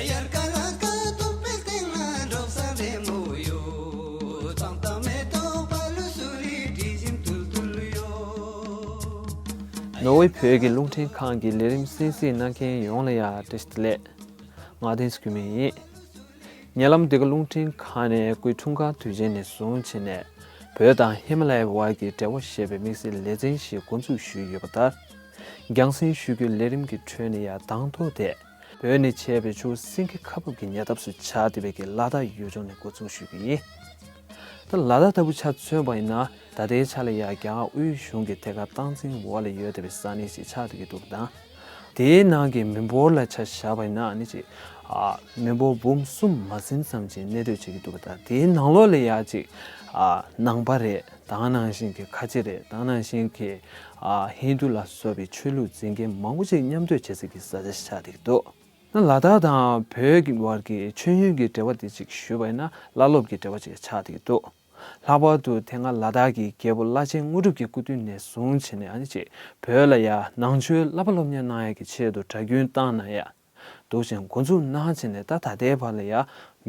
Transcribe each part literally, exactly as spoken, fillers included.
དབྱར་ཁ་ལ་ཁ་ཐུག་པའི་སྟེང་ན་འབྲོག་ས་ལེབ་མོ་ཡོད། གཙང་དང་མེ་ཏོག་པ་ལུ་སུ་རི་དྲི་ཞིམ་ཐུལ་ཐུལ་ཡོད། ནོར་ཝེ་བོད་ཀྱི་རླུང་འཕྲིན་ཁང་གི་ལས་རིམ་གསན་གཟིགས་གནང་མཁན་ཡོངས་ལ་ཡང་བཀྲ་ཤིས་བདེ་ལེགས། ང་བསྟན་འཛིན་སྐྱིད་མེད་ཡིན། ཉེ་ལམ་འདི་ག་རླུང་འཕྲིན་ཁང་ནས་སྐུའི་འཁྲུངས་སྐར་དུས་ཆེན་ནས་བཟུང་བྱས་ནས་བོད་དང་ཧི་མ་ལ་ཡའི་བར་གྱི་འབྲེལ་བ་ཞེས་པའི་དམིགས་བསལ་ལེ་ཚན་ཞིག་འགོ་འཛུགས་ཞུས་ཡོད་པ་ལྟར། རྒྱང་སྲིང་ཤོད་རྒྱུའི་ལས་རིམ་གྱི་ཁྲོད་ནས་ཡང་དང་ཐོག་དེ་བོད་ནས་མཆེད་པའི་ཆུ་བོ་སེང་གེ་ཁ་འབབ་ཀྱི་ཉེ་འདབས་སུ་ཆགས་བསྡད་པའི་གི་ལ་དྭགས་ཡུལ་ལྗོངས་ནས་འགོ་འཛུགས་ཞུ་གི་ཡིན། ད་ལ་དྭགས་ལྟ་བུ་ཆ་མཚོན་པ་ཡིན་ན་ད་ལྟའི་ཆ་ལ་ཡང་རྒྱ་གར་དབུས་གཞུང་གི་ཐད་ཀར་སྟངས་འཛིན་འོག་ལ་ཡོད་བསྡད་པའི་ས་གནས་ཤིག་ཆགས་བསྡད་ཀྱི་འདུག་པ་དང་། དེའི་ནང་གི་མི་འབོར་ལ་ཆ་བཞག་པ་ཡིན་ན་ཨ་ནི་ཅིག་ཨ་མི་འབོར་འབུམ་གསུམ་མ་ཟིན་ཙམ་ཅིག་གནས་སྡོད་བྱེད་ཀྱི་འདུག་པ་དང་། དེའི་ནང་ལོགས་ལ་ཡང་ཅིག་ཨ་ནང་པ་རེད། དེ་ནང་བཞིན་གྱི་ཁ་ཆེ་རེད། དེ་ནང་བཞིན་གྱི་ཨ་ཧིན་རྡུ་ལ་སོགས་པའི་ཆོས་ལུགས་འཛིན་མཁན་མང་པོ་ཅིག་མཉམ་སྡོད་བྱེད་སའི་གི་ས་ཆ་ཆགས་བསྡད་ཀྱི་འདུག། ན་ལ་དྭགས་དང་བོད་ཀྱི་བར་གྱི་མཆོད་ཡོན་གྱི་འབྲེལ་བ་དེ་ཅིག་ཞུས་པ་ཡིན་ན་བླ་སློབ་ཀྱི་འབྲེལ་བ་ཅིག་ཆགས་བསྡད་ཀྱི་འདུག། ལྷག་པར་དུ་དེ་སྔ་ལ་དྭགས་ཀྱི་རྒྱལ་པོ་བླ་ཆེན་དངོས་གྲུབ་ཀྱི་སྐུ་དུས་ནས་བཟུང་བྱས་ནས་ཨ་ནི་ཅིག་བོད་ལ་ཡ་ནང་ཆོས་བསླབ་པ་སློབ་གཉེར་གནང་ཡ་གི་ཆེད་དུ་གྲྭ་རྒྱུན་བཏང་གནང་ཡ་འདུག་ཅིང་འགོ་འཛུགས་གནང་བྱས་ནས་ད་ད་ལྟའི་བར་ལ་ཡ་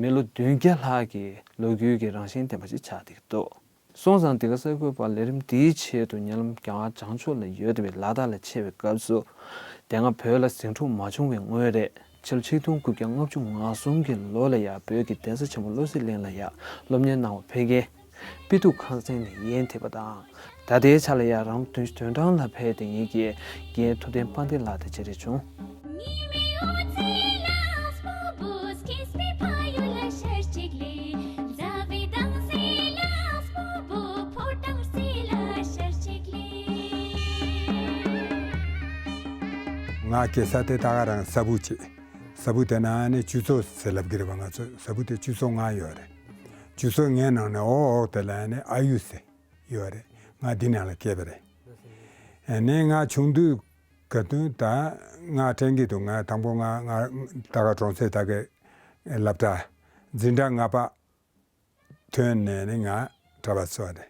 མི་ལོ་བདུན་བརྒྱ་ལྷག་གི་ལོ་རྒྱུས་ཀྱི་རང་བཞིན་ལྡན་པ་ཅིག་ཆགས་བསྡད་ཀྱི་འདུག། སོང་ཙང་འདི་ག་གསར་འགོད་པ་ལས་རིམ་འདིའི་ཆེད་དུ་ཉེ་ལམ་རྒྱ་གར་བྱང་ཕྱོགས་ལ་ཡོད་པའི་ལ་དྭགས་ལ་ཆས་པའི་སྐབས་སུ། དེ་སྔ་བོད་ལ་ཟིང་འཁྲུག་མ་བྱུང་བའི་སྔོན་རེད། ཕྱི་ལོ་ཆིག་སྟོང་དགུ་བརྒྱ་ལྔ་བཅུ་ང་གསུམ་གྱི་ལོ་ལ་ཡང་བོད་ཀྱི་གདན་ས་ཆེན་མོ་བློ་གསལ་གླིང་ལ་ཡང་སློབ་གཉེར་གནང་བར་ཕེབས་མཁན་དཔེ་ཐུབ་ཁང་ཚན་ནས་ཡོན་ཐེབས་པ་དང་། ད་ལྟའི་ཆ་ལ་ཡང་རང་དོན་དོན་ཁྲང་ལ་ཕེབས་ཏེ་ངེད་ཀྱིས་རྒན་ཐུབ་བསྟན་དཔལ་ལྡན་ལགས་དང་བརྗེ་རེས་བྱུང་། ང་སྐྱེས་ས་དེ་ད་ག་རང་ས་བུ་ཅིག། ས་བུ་དེ་ན་ནི་ཆུ་མཚོ་ཟེར་ལབ་ཀྱི་རེད་པ། ང་ཚོ་ས་བུ་དེ་ཆུ་མཚོ་ལྔ་ཡོད་རེད། ཆུ་མཚོ་ལྔའི་ནང་ནས་འོག་འོག་དེ་ལ་ནི་ཨ་ཡུ་ཟེར་ཡོད་རེད། ང་འདི་ནང་ལ་སྐྱེས་པ་རེད། ཨ་ནི་ང་ཆུང་དུས་ག་དུས་ད་ང་དྲན་གྱི་འདུག། ང་དང་པོ་ང་ང་ད་ག་གྲོང་གསེབ་ད་གའི་སློབ་གྲྭ་འཛིན་གྲྭ་ལྔ་པ་ཐོན་ནས་ནི་ང་གྲྭ་པ་བཟོས་རེད།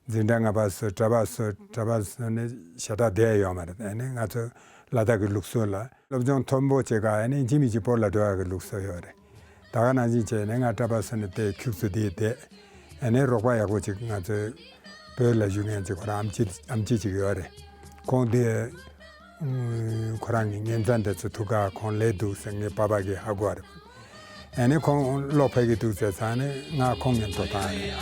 འཛིན་གྲྭ་ལྔ་པ་བཟོས། གྲྭ་པ་བཟོས། གྲྭ་པ་བཟོས་ནས་ཞེ་དྲག་བསྡད་ཡོད་མ་རེད། ཨ་ནི་ང་ཚོ་ལ་དྭགས་ཀྱི་ལུགས་སྲོལ་ལ་སློབ་སྦྱོང་མཐོན་པོ་བྱེད་ག་ཨ་ནི་ཅི་མི་ཅི་སྤོ་ལ་འགྲོ་ཡག་གི་ལུགས་སྲོལ་ཡོད་རེད། ད་ག་ནང་བཞིན་བྱས་ནས་ང་གྲྭ་པ་བཟོས་ནས་བསྡད། ཁྱུག་ཙམ་བསྡད་བསྡད། ཨ་ནི་རོགས་པ་ཡག་པོ་ཅིག་ང་ཚོའི་བོད་ལ་བཞུགས་མཁན་ཅིག་ཁོ་རང་ཨམ་ཆི་ཨམ་ཆི་ཅིག་ཡོད་རེད། ཁོང་དེ་ཁོ་རང་གི་ཉེ་ཚན་དེ་ཚོ་ཐུག་ག་ཁོང་སླེབས་འདུག་ཟེར་ངའི་པ་ཕ་གིས་ཧ་གོ་བ་རེད། ཨ་ནི་ཁོང་ལོག་ཕེབས་ཀྱི་འདུག་ཟེར་ཙང་ནི་ང་ཁོང་མཉམ་དུ་བཏང་རེད།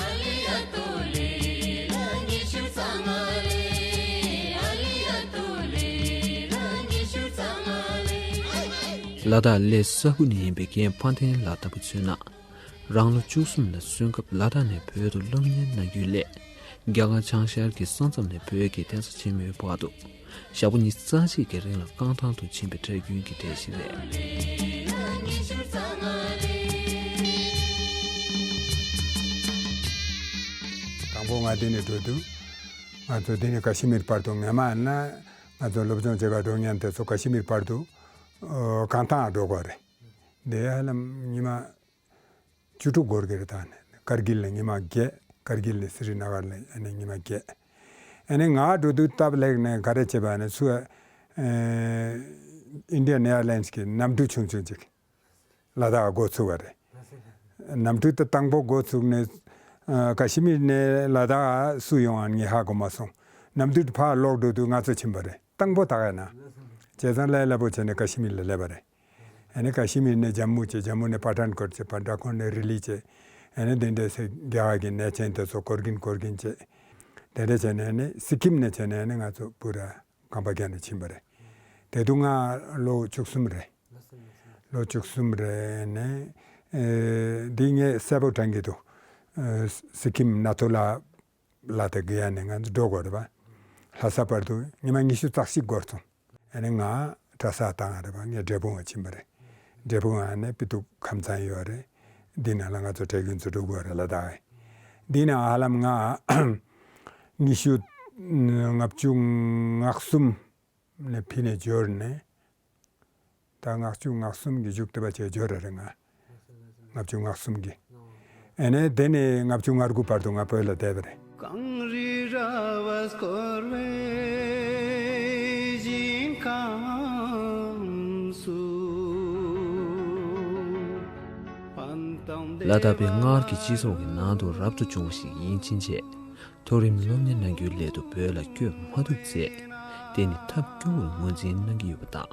ལ་དྭགས་གླེ་ས་ཧུ་ནས་ཡིན་པའི་རྒན་དཔལ་ལྡན་ལགས་ལྟ་བུ་མཚོན་ན། རང་ལོ་བཅུ་གསུམ་ལ་སོན་སྐབས་ལ་དྭགས་ནས་བོད་དུ་སློབ་གཉེར་གནང་རྒྱུའི་སླད། རྒྱ་གར་བྱང་ཤར་གྱི་ས་མཚམས་ནས་བོད་ཀྱི་གདན་ས་ཆེན་མོའི་བར་དུ། ཞག་པོ་ཉི་ཤུ་རྩ་གཅིག་གི་རིང་ལ་རྐང་ཐང་དུ་ཕྱིན་པའི་གྲྭ་རྒྱུན་གྱི་གྲས་ཤིག་རེད། དང་པོ་ང་འདི་ནས་འགྲོ་དུས། ང་ཚོ་འདི་ནས་ཀ་ཤི་མིར་བར་དུ་སྔོན་མ་ན་ང་ཚོ་སློབ་སྦྱོང་བྱེད་ག་འགྲོ་མཁན་དེ་ཚོ་ཀ་ཤི་མིར་བར་དུ་རྐང་ཐང་འགྲོ་དགོས་རེད། འདི་ཧ་ལམ་ཉི་མ་བཅུ་དྲུག་འགོར་གྱི་རེད། ད་ནི་ཀར་གིལ་ལ་ཉི་མ་བརྒྱད། ཀར་གིལ་ནས་སི་རི་ན་གར་ལ་ཨ་ནི་ཉི་མ་བརྒྱད། ཨ་ནི་ང་འགྲོ་དུས་སྟབས་ལེགས་ནས་ག་རེ་བྱས་པ་ནི་ཚུར་ཨིན་ཌི་ཡན་ཨེར་ལའིན་སི་གི་གནམ་གྲུ་ཆུང་ཆུང་ཅིག་ལ་དྭགས་འགོ་ཚུགས་པ་རེད། གནམ་གྲུ་དེ་དང་པོ་འགོ་ཚུགས་ནས་ཀ་ཤི་མིར་ནས་ལ་དྭགས་སུ་ཡོང་ཨ་ངས་ཧ་གོ་མ་སོང་། གནམ་གྲུ་དེ་ཕར་ལོག་འགྲོ་དུས་ང་ཚོ་ཕྱིན་པ་རེད། དང་པོ་ད་ག་ན་བྱས་ཙང་ལས་སླ་པོ་བྱས་ནས་ཀ་ཤི་མིར་ལ་སླེབས་པ་རེད། ཨ་ནི་ཀ་ཤི་མིར་ནས་ཇམ་མུ་བྱས། ཇམ་མུ་ནས་པ་ཐན་ཀོཊ་བྱས། པ་ཐན་ཀོཊ་ནས་རི་ལི་བྱས། ཨ་ནི་དེ་འདྲ་སེ་རྒྱ་གར་གྱི་གནས་ཆེན་དེ་ཚོ་སྐོར་གིན་སྐོར་གིན་བྱས། དེ་འདྲ་བྱས་ནས་ཨ་ནི་སི་ཀིམ་ནས་བྱས་ནས་ཨ་ནི་ང་ཚོ་པུ་ར་ཀམ་པ་ཀྱ་ནས་ཕྱིན་པ་རེད། དེ་དུས་ང་ལོ་བཅུ་གསུམ་རེད། ལོ་བཅུ་གསུམ་རེད་ནས་ཨེ་འདི་ངས་གསལ་པོ་དྲན་གྱི་འདུག། ཨེ་སི་ཀིམ་ན་ཐུ་ལ་ལ་དེ་གི་ཡ་ནས་ང་ཚོ་འགྲོ་དགོས་རེད་པ། ལྷ་ས་བར་དུ་ཉི་མ་ཉི་ཤུ་རྩ་གཅིག་འགོར་སོང་། ཨ་ནི་ང་གྲྭ་ས་བཏང་བ་རེད་པ། ངས་འབྲས་སྤུངས་ལ་ཕྱིན་པ་རེད། འབྲས་སྤུངས་ཨ་ནི་དཔེ་ཐུབ་ཁམས་ཚན་ཡོད་རེད། འདི་ནང་ལ་ང་ཚོ་གྲྭ་རྒྱུན་ཚོ་འགྲོ་དགོས་རེད་ལ་ད། འདི་ནང་ཧ་ལམ་ང་ཉི་ཤུ་ལྔ་བཅུ་ང་གསུམ་ནས་ཕི་ནས་འབྱོར་ནས། ད་ལྔ་བཅུ་ང་གསུམ་གྱི་མཇུག་དེ་བ་བྱས་འབྱོར་ར་རེད་ང་། ལྔ་བཅུ་ང་གསུམ་གྱི། ཨེ་ནས་དེ་ནས་ལྔ་བཅུ་ང་དགུ་བར་དུ་ང་བོད་ལ་བསྡད་པ་རེད། གངས་རི་ར་བས་བསྐོར་བའི་ཞིང་ཁམས་སུ། ལ་དྭགས་པའི་སྔར་གྱི་སྤྱི་ཚོགས་ཀྱི་ནང་དུ་རབ་ཏུ་བྱུང་བ་ཞིག་ཡིན་ཕྱིན་ཆད། མཐོ་རིམ་སློབ་གཉེར་གནང་རྒྱུའི་སླད་དུ་བོད་ལ་བསྐྱོད་མ་ཐུབ་ཚེ། དེ་ནི་ཐབས་སྐྱོ་བོར་ངོས་འཛིན་གནང་གི་ཡོད་པ་དང་།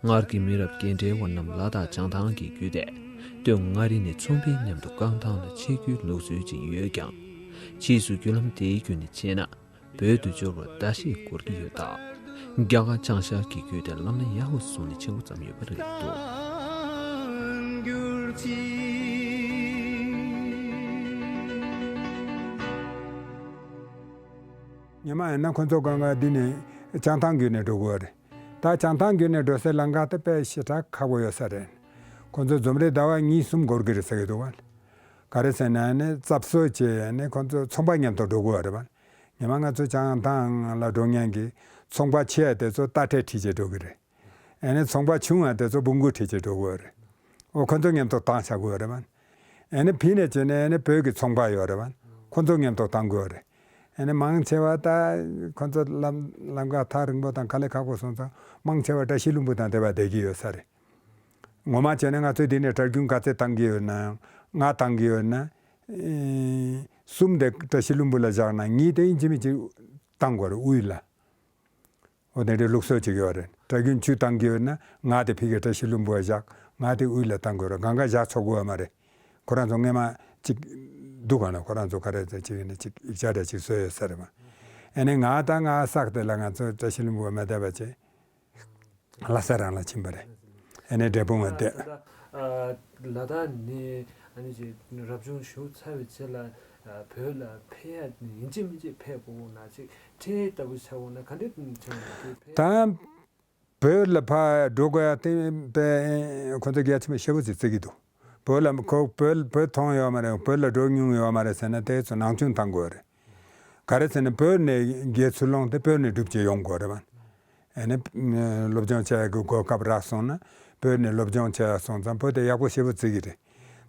སྔར་གྱི་མི་རབས་རྒན་གྲས་བ་རྣམས་ལ་དྭགས་བྱང་ཐང་གི་རྒྱུད་དེ། སྟོད་མངའ་རིས་ནས་ཚོང་པའི་མཉམ་དུ་རྐང་ཐང་ལ་ཆས་རྒྱུའི་ལུགས་སྲོལ་ཅིག་ཡོད་ཀྱང་། ཕྱིས་སུ་རྒྱུད་ལམ་དེའི་བརྒྱུད་ནས་ཆས་ན། བོད་དུ་འབྱོར་བར་ཟླ་ཤས་འགོར་གྱི་ཡོད་སྟབས། རྒྱ་གར་བྱང་ཤར་གྱི་རྒྱུད་དེ་ལམ་སྣ་ཡག་པོ་བཟུང་ནས་ཕྱིན་པ་ཙམ་ཡོད་པ་རེད་འདུག་ཉི་མ་ཡིན་ན་ཁོ་ཚོ་གང་ག་འདི་ནས་བྱང་ཐང་བརྒྱུད་ནས་འགྲོ་དགོས་རེད། ད་བྱང་ཐང་བརྒྱུད་ནས་འགྲོ་སའི་ལམ་ཁ་དེ་དཔེ་ཞེ་དྲག་ཁག་པོ་ཡོད་ས་རེད། ཁོ་ཚོ་རྫོང་རེ་ཟླ་བ་གཉིས་གསུམ་འགོར་གི་རེད་ཟེར་གི་འདུག་བ། ག་རེ་ཟེར་ན་ནི་རྩབ་གསོ་བྱས་ནས་ཁོ་ཚོ་ཚོང་པ་མཉམ་དུ་འགྲོ་དགོས་པ་རེད་བ། ཉི་མ་ང་ཚོ་བྱང་ཐང་ལ་འགྲོ་མཁན་གྱི་ཚོང་པ་ཆེ་བ་དེ་ཚོ་རྟ་ཁྲལ་ཁྲིད་བྱས་འགྲོ་གི་རེད། ཨ་ནི་ཚོང་པ་ཆུང་བ་དེ་ཚོ་བོང་གུ་ཁྲིད་བྱས་འགྲོ་དགོས་པ་རེད། འོ་ཁོ་ཚོ་མཉམ་དུ་བཏང་བྱ་དགོས་པ་རེད་བ། ཨ་ནི་ཕི་ནས་བྱས་ནས་ཨ་ནི་བོད་ཀྱི་ཚོང་པ་ཡོད་རེད་བ། ཁོ་ཚོ་མཉམ་དུ་བཏང་དགོས་པ་རེད། ཨ་ནི་མང་ཆེ་བ་ད་ཁོ་ཚོ་ལམ་ལམ་ཁ་ཐག་རིང་པོ་དང་དཀའ་ལས་ཁག་པོ་སོང་ཙང་མང་ཆེ་བ་བཀྲ་ཤིས་ལྷུན་པོ་དང་དེ་བ་བསྡད་ཀྱི་ཡོད་ས་རེད། ངོ་མ་བྱས་ན་ང་ཚོས་འདི་ནས་གྲྭ་རྒྱུན་ག་ཚད་བཏང་གི་ཡོད་ན་ཡང་ལྔ་བཏང་གི་ཡོད་ན། ཨེ། གསུམ་དེ་བཀྲ་ཤིས་ལྷུན་པོ་ལ་བཞག་ན་གཉིས་དེ་ཡིན་གཅིག་མིན་གཅིག་བཏང་དགོས་རེད་དབུས་ལ། འོ་དེ་འདྲའི་ལུགས་སྲོལ་ཅིག་ཡོད་རེད། གྲྭ་རྒྱུན་བཅུ་བཏང་གི་ཡོད་ན་ལྔ་དེ་ཕ་གིའི་བཀྲ་ཤིས་ལྷུན་པོ་ལ་བཞག་ལྔ་དེ་དབུས་ལ་བཏང་དགོས་རེད། གང་ག་བཞག་ཆོག་གི་ཡོད་མ་རེད། ཁོ་རང་ཚོ་སྔས་མ་ཅིག་འདུག་ག་ན་ཁོ་རང་ཚོ་ག་རེ་ཟེར་ཅིག་ཡིན་ན་ཅིག་ཡིག་ཆ་འདྲ་ཅིག་བཟོས་ཡོད་ས་རེད་མ། ཨ་ནི་ང་དང་ང་བསགས་དེ་ལ་ང་ཚོ་བཀྲ་ཤིས་ལྷུན་པོ་མ་བསྡད་པ་བྱས། ལྷ་ས་རང་ལ་ཕྱིན་པ་རེད། ཨ་ནི་འབྲས་སྤུངས་ལ་བསྡད། ད་ལྟ་ལ་དྭགས་ནས་ཨ་ནི་ཅིག་རབ་བྱུང་ཞུགས་ཚར་བའི་རྗེས་ལ་བོད་ལ་ཕེབས་ཡ་ཡིན་གཅིག་མིན་གཅིག་ཕེབས་དགོས་ན་ཅིག་ཁྲལ་ལྟ་བུ་ཆགས་འོང་ན་ག་འདྲ་བྱུང་འདུག་ཕེབས། ད་བོད་ལ་ཕར་འགྲོ་དགོས་ཡ་དེ་དཔེ་ཁོ་ཚོ་གལ་ཆེན་པོ་ཞེ་པོ་ཅིག་བརྩི་གི་འདུག་བོད་ལ་ཁོ་བོད་བོད་མཐོང་ཡོད་མ་རེད། བོད་ལ་འགྲོ་མྱོང་ཡོད་མ་རེད་ཟེར་ན་དེ་ཚོ་སྣང་ཆུང་བཏང་དགོས་རེད། ག་རེ་ཟེར་ན་བོད་ནས་དགེ་ཚུལ་སློང་དེ་བོད་ནས་སྒྲུབ་བྱེད་ཡོང་དགོས་རེད་བ། ཨ་ནི་སློབ་སྦྱོང་བྱེད་ཡག་གི་གོ་སྐབས་རག་སོང་ན་བོད་ནས་སློབ་སྦྱོང་བྱེད་ཡག་སོང་ཙང་བོད་དེ་ཡག་པོ་ཞེ་པོ་བརྩི་གི་རེད།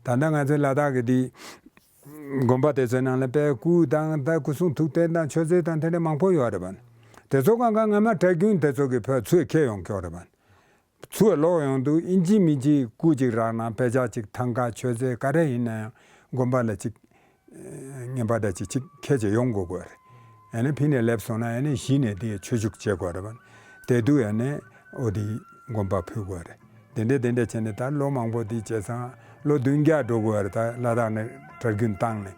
ད་ལྟ་ང་ཚོའི་ལ་དྭགས་ཀྱི་དེ་དགོན་པ་དེ་ཚོའི་ནང་ལ་དཔེ་སྐུ་དང་ད་སྐུ་གསུང་ཐུགས་རྟེན་དང་མཆོད་རྫས་དང་དེ་འདྲ་མང་པོ་ཡོད་རེད་བ། དེ་ཚོ་གང་ག་སྔ་མ་གྲྭ་རྒྱུན་དེ་ཚོ་གི་བོད་ཚུར་འཁྱེར་ཡོང་ཀྱོག་རེད་བ། ཚུར་ལོག་ཡོང་དུས་ཨིན་ཇི་མིན་ཇི་སྐུ་གཅིག་རག་ན་དཔེ་ཆ་གཅིག་ཐང་ཀ་མཆོད་རྫས་ག་རེ་ཡིན་ན་ཡང་དགོན་པ་ལ་གཅིག་རྔན་པ་འདྲ་ཅིག་ཅིག་ཁྱེར་བྱས་ཡོང་དགོས་དགོས་རེད། ཨ་ནི་ཕི་ནས་སླེབས་སོང་ན་ཨ་ནི་གཞི་ནས་དེ་ཆོས་ཞུགས་བྱེད་དགོས་རེད་བ། དེ་དུས་ཨ་ནི་ཨོ་དེ་དགོན་པ་ཕུལ་དགོས་རེད། དེ་འདྲས་དེ་འདྲས་བྱས་ནས་ད་ལོ་མང་པོ་དེ་བྱས་ཙང་ལོ་བདུན་བརྒྱ་འགྲོ་དགོས་རེད། ད་ལ་དྭགས་ནས་གྲྭ་རྒྱུན་བཏང་ནས།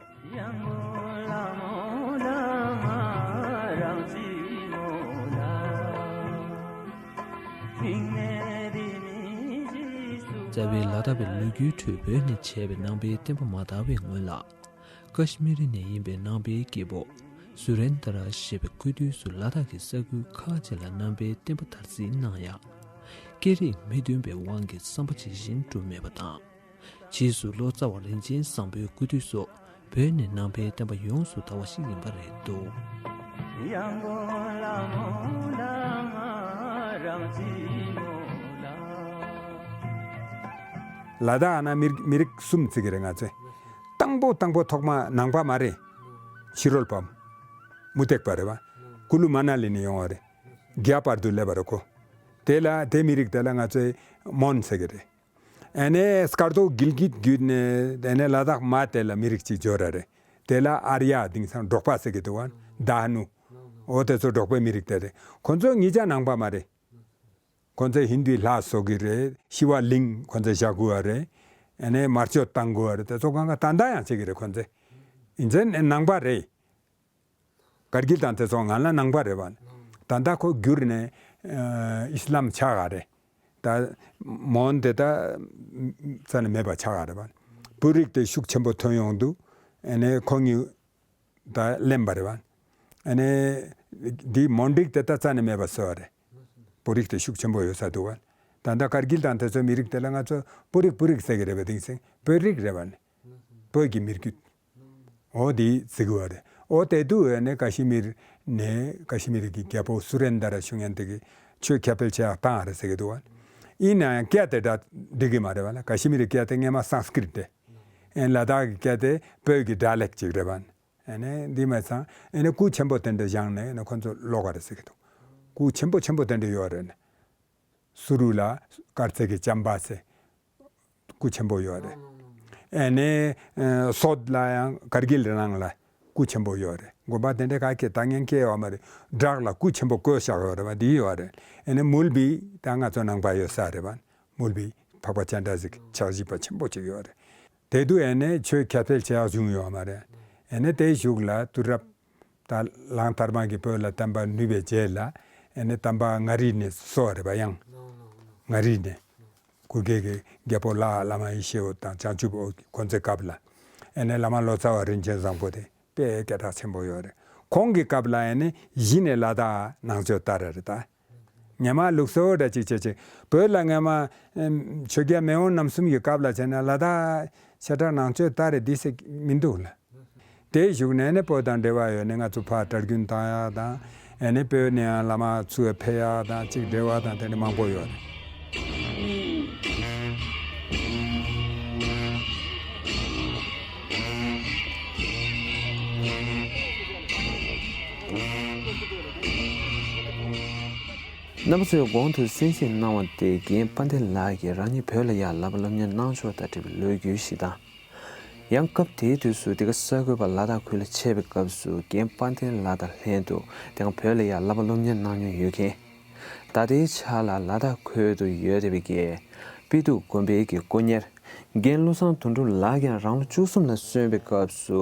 རྩ་བའི་ལ་དྭགས་པའི་ལོ་རྒྱུས་ཁྲོད་བོད་ནས་བྱས་པའི་ནང་པའི་བསྟན་པ་མ་དར་བའི་སྔོན་ལ། ཀ་ཤི་མི་རི་ནས་ཡིན་པའི་ནང་པའི་སྐྱེས་བུ་སུ་རེན་དྲ་ཞེས་པའི་སྐུ་དུས་སུ་ལ་དྭགས་ཀྱི་ས་ཁུལ་ཁག་ཅིག་ལ་ནང་པའི་བསྟན་པ་དར་སྲོལ་གནང་ཡ། སྐད་རིགས་མི་མཐུན་པའི་དབང་གིས་བསམ་པ་ཇི་བཞིན་འགྲུབ་མེད་པ་དང་། རྗེས་སུ་ལོ་ཙཱ་བ་རིན་ཆེན་བཟང་པོའི་སྐུ་དུས་སུ་བོད་ནས་ནང་པའི་བསྟན་པ་ཡོངས་སུ་དར་བ་ཞིག་ཡིན་པ་རེད་འདུག་ལ་དྭགས་ན་མི་རིགས་མི་རིགས་གསུམ་བརྩི་གི་རེད་ང་ཚོས། དང་པོ་དང་པོ་ཐོག་མ་ནང་པ་མ་རེད། ཕྱི་རོལ་པ། མུ་སྟེགས་པ་རེད་བ། ཀུ་ལུ་མ་ན་ལི་ནས་ཡོང་བ་རེད། རྒྱ་བར་དུ་སླེབས་པ་རེད་ཁོ། དེ་ལ་དེ་མི་རིགས་དེ་ལ་ང་ཚོས་མོན་ཟེར་གི་རེད། ཨ་ནེ་སྐར་ཐོག་གིལ་གིད་བརྒྱུད་ནས་ཨ་ནེ་ལ་དྭགས་མ་དེ་ལ་མི་རིགས་གཅིག་འབྱོར་ར་རེད། དེ་ལ་ཨར་ཡ་དེང་སང་འབྲོག་པ་ཟེར་གི་འདུག་བ། དྷ་ནུ། འོ་དེ་ཚོ་འབྲོག་པའི་མི་རིགས་དེ་རེད། ཁོ་ཚོ་ངེད་ཅག་ནང་པ་མ་རེད། ཁོ་ཚོས་ཧིན་དུའི་ལྷ་གསོལ་གི་རེད། ཤི་བ་ལིང་ཁོ་ཚོས་བཞག་དགོས་པ་རེད། ཨ་ནེ་དམར་མཆོད་བཏང་དགོས་པ་རེད། དེ་ཚོ་གང་ག་ད་ལྟ་ཡང་བྱེད་གི་རེད་ཁོ་ཚོས། ཡིན་ཚེ་ནང་པ་རེད། ཀར་གིལ་དང་དེ་ཚོ་ང་ལ་ནང་པ་རེད་བ། ད་ལྟ་ཁོ་བསྒྱུར་ནས་ཨ་ཨི་སི་ལམ་ཆགས་ག་རེད། ད་མོན་དེ་ད་རྩ་ནས་མེད་པ་ཆགས་ག་རེད་བ། བོད་རིགས་དེ་ཤུགས་ཆེན་པོ་ཐོན་ཡོང་དུས་ཨ་ནེ་ཁོ་གཉིས་ད་གླེན་པ་རེད་བ། ཨ་ནེ་འདི་མོན་རིགས་དེ་ད་རྩ་ནས་མེད་པ་བཟོས་པ་རེད། བོད་རིགས་དེ་ཤུགས་ཆེན་པོ་ཡོད་ས་འདུག་བ། ད་ལྟ་ཀར་གིལ་དང་དེ་ཚོའི་མི་རིགས་དེ་ལ་ང་ཚོ་བོད་རིགས་བོད་རིགས་ཟེར་གི་རེད་བ། དེང་སང་བོད་རིགས་རེད་བ་ནི། བོད་ཀྱི་མི་རྒྱུད། འོ་དེ་བརྩི་གི་བ་རེད། འོ་དེ་དུས་ཨ་ནེ་ཀ་ཤི་མིར་ནས་ཀ་ཤི་མིར་གྱི་རྒྱལ་པོ་སུ་རེན་དར་ཞུ་མཁན་དེ་གི་ཆོས་ཁྱབ་སྤེལ་བྱེད་ཡག་བཏང་རེད་ཟེར་གི་འདུག་བ། ཡིན་ན་ཡང་སྐད་དེ་འདྲ་འགྲིག་གི་མ་རེད་བ་ལ། ཀ་ཤི་མིར་སྐད་དེ་སྔས་མ་སཾ་སྐྲྀཏ་དེ། ཨེ་ལ་དྭགས་ཀྱི་སྐད་དེ་བོད་ཀྱི་ཌའི་ལེག་ཅིག་རེད་བ། ཨ་ནེ་འདི་མ་ཚང་ཨ་ནེ་སྐུ་ཆེན་པོ་དེ་འདྲ་བཞེངས་ནས་ཨ་ནེ་ཁོ་ཚོ་ལོག་ག་རེད་ཟེར་གི་འདུག་སྐུ་ཆེན་པོ་ཆེན་པོ་དེ་འདྲ་ཡོད་རེད་ནས། སུ་རུ་ལ་དཀར་རྩེ་གི་ལྕམ་པ་ཟེར། སྐུ་ཆེན་པོ་ཡོད་རེད། ཨ་ནི་ཨ་སོད་ལ་ཡང་ཀར་གིལ་རི་ནང་ལ་སྐུ་ཆེན་པོ་ཡོད་རེད། དགོན་པ་དེ་འདྲ་ག་གེ་ལྟ་ངན་སྐྱེ་ཡོད་མ་རེད། བྲག་ལ་སྐུ་ཆེན་པོ་བརྐོས་བཞག་ཡོད་རེད་པ། འདི་ཡོད་རེད། ཨ་ནི་མུལ་བི་ད་ང་ཚོ་ནང་པ་ཡོད་ས་རེད་པ། མུལ་བི་འཕགས་པ་སྤྱན་རས་གཟིགས་ཕྱག་བཞི་པ་ཆེན་པོ་ཅིག་ཡོད་རེད། དེ་དུས་ཨ་ནི་ཆོས་ཁྱབ་སྤེལ་བྱེད་ཡག་བྱུང་ཡོད་མ་རེད། ཨ་ནི་དེའི་གཞུག་ལ་དུས་རབས་ད་གླང་དར་མ་གིས་བོད་ལ་བསྟན་པ་བསྣུབས་པའི་རྗེས་ལ་ཨ་ནི་བསྟན་པ་མངའ་རིས་ནས་གསོ་བ་རེད་པ། ཡང་མངའ་རིས་ནས། གུ་གེ་གི་རྒྱལ་པོ་ལ་བླ་མ་ཡེ་ཤེས་འོད་དང་བྱང་ཆུབ་འོད་ཀྱི་འགོ་མཛད་སྐབས་ལ་ཨ་ནི་བླ་མ་ལོ་ཙཱ་བ་རིན་ཆེན་བཟང་པོ་དེ་དཔེ་སྐད་གྲགས་ཆེན་པོ་ཡོད་རེད། ཁོང་གི་སྐབས་ལ་ཨ་ནི་གཞི་ནས་ལ་དྭགས་ནང་ཆོས་དར་རེད་ད། ཉི་མ་ལུགས་སྲོལ་འདྲ་ཅིག་བྱེད་ཅིག་བོད་ལ་སྔ་མ་ཨེམ་ཆོས་རྒྱལ་མེས་དབོན་རྣམ་གསུམ་གྱི་སྐབས་ལ་བྱས་ན་ལ་དྭགས་ཤ་ཁྲག་ནང་ཆོས་དར་རེད་འདི་ཟེར་མི་འདུག་ལ། དེའི་གཞུག་ནས་ནི་བོད་དང་འབྲེལ་བ་ཡོད་ནས་ང་ཚོ་ཕར་གྲྭ་རྒྱུན་བཏང་ཡག་དང་ཨ་ནི་བོད་ནས་ཡང་བླ་མ་ཚུར་ཕེབས་ཡག་དང་ཅིག་འབྲེལ་བ་དང་དེ་འདྲ་མང་པོ་ཡོད་རེད། རྣམ་པ་ཚོས་གོང་དུ་གསན་གཟིགས་གནང་བ་དེ་རྒན་དཔལ་ལྡན་ལགས་ཀྱིས་རང་ཉིད་བོད་ལ་ཡང་བསླབ་པ་སློབ་གཉེར་གནང་ཕྱོགས་དང་འབྲེལ་བའི་ལོ་རྒྱུས་ཤིག་དང་། ཡང་སྐབས་དེའི་དུས་སུ་དེ་ག་གསར་འགོད་པ་ལ་དྭགས་ཁུལ་ལ་ཆས་པའི་སྐབས་སུ་རྒན་དཔལ་ལྡན་ལགས་དང་ལྷན་དུ་དེ་ག་བོད་ལ་ཡང་བསླབ་པ་སློབ་གཉེར་གནང་མྱོང་ཡོད་མཁན། ད་ལྟའི་ཆར་ལ་ལ་དྭགས་ཁུལ་དུ་ཡོད་བསྡད་པའི་རྒན་དཔེ་ཐུབ་དགོན་པའི་གི་དཀོན་གཉེར་རྒན་བློ་བཟང་དོན་གྲུབ་ལགས་ཀྱང་རང་ལོ་བཅུ་གསུམ་ལ་སོན་པའི་སྐབས་སུ་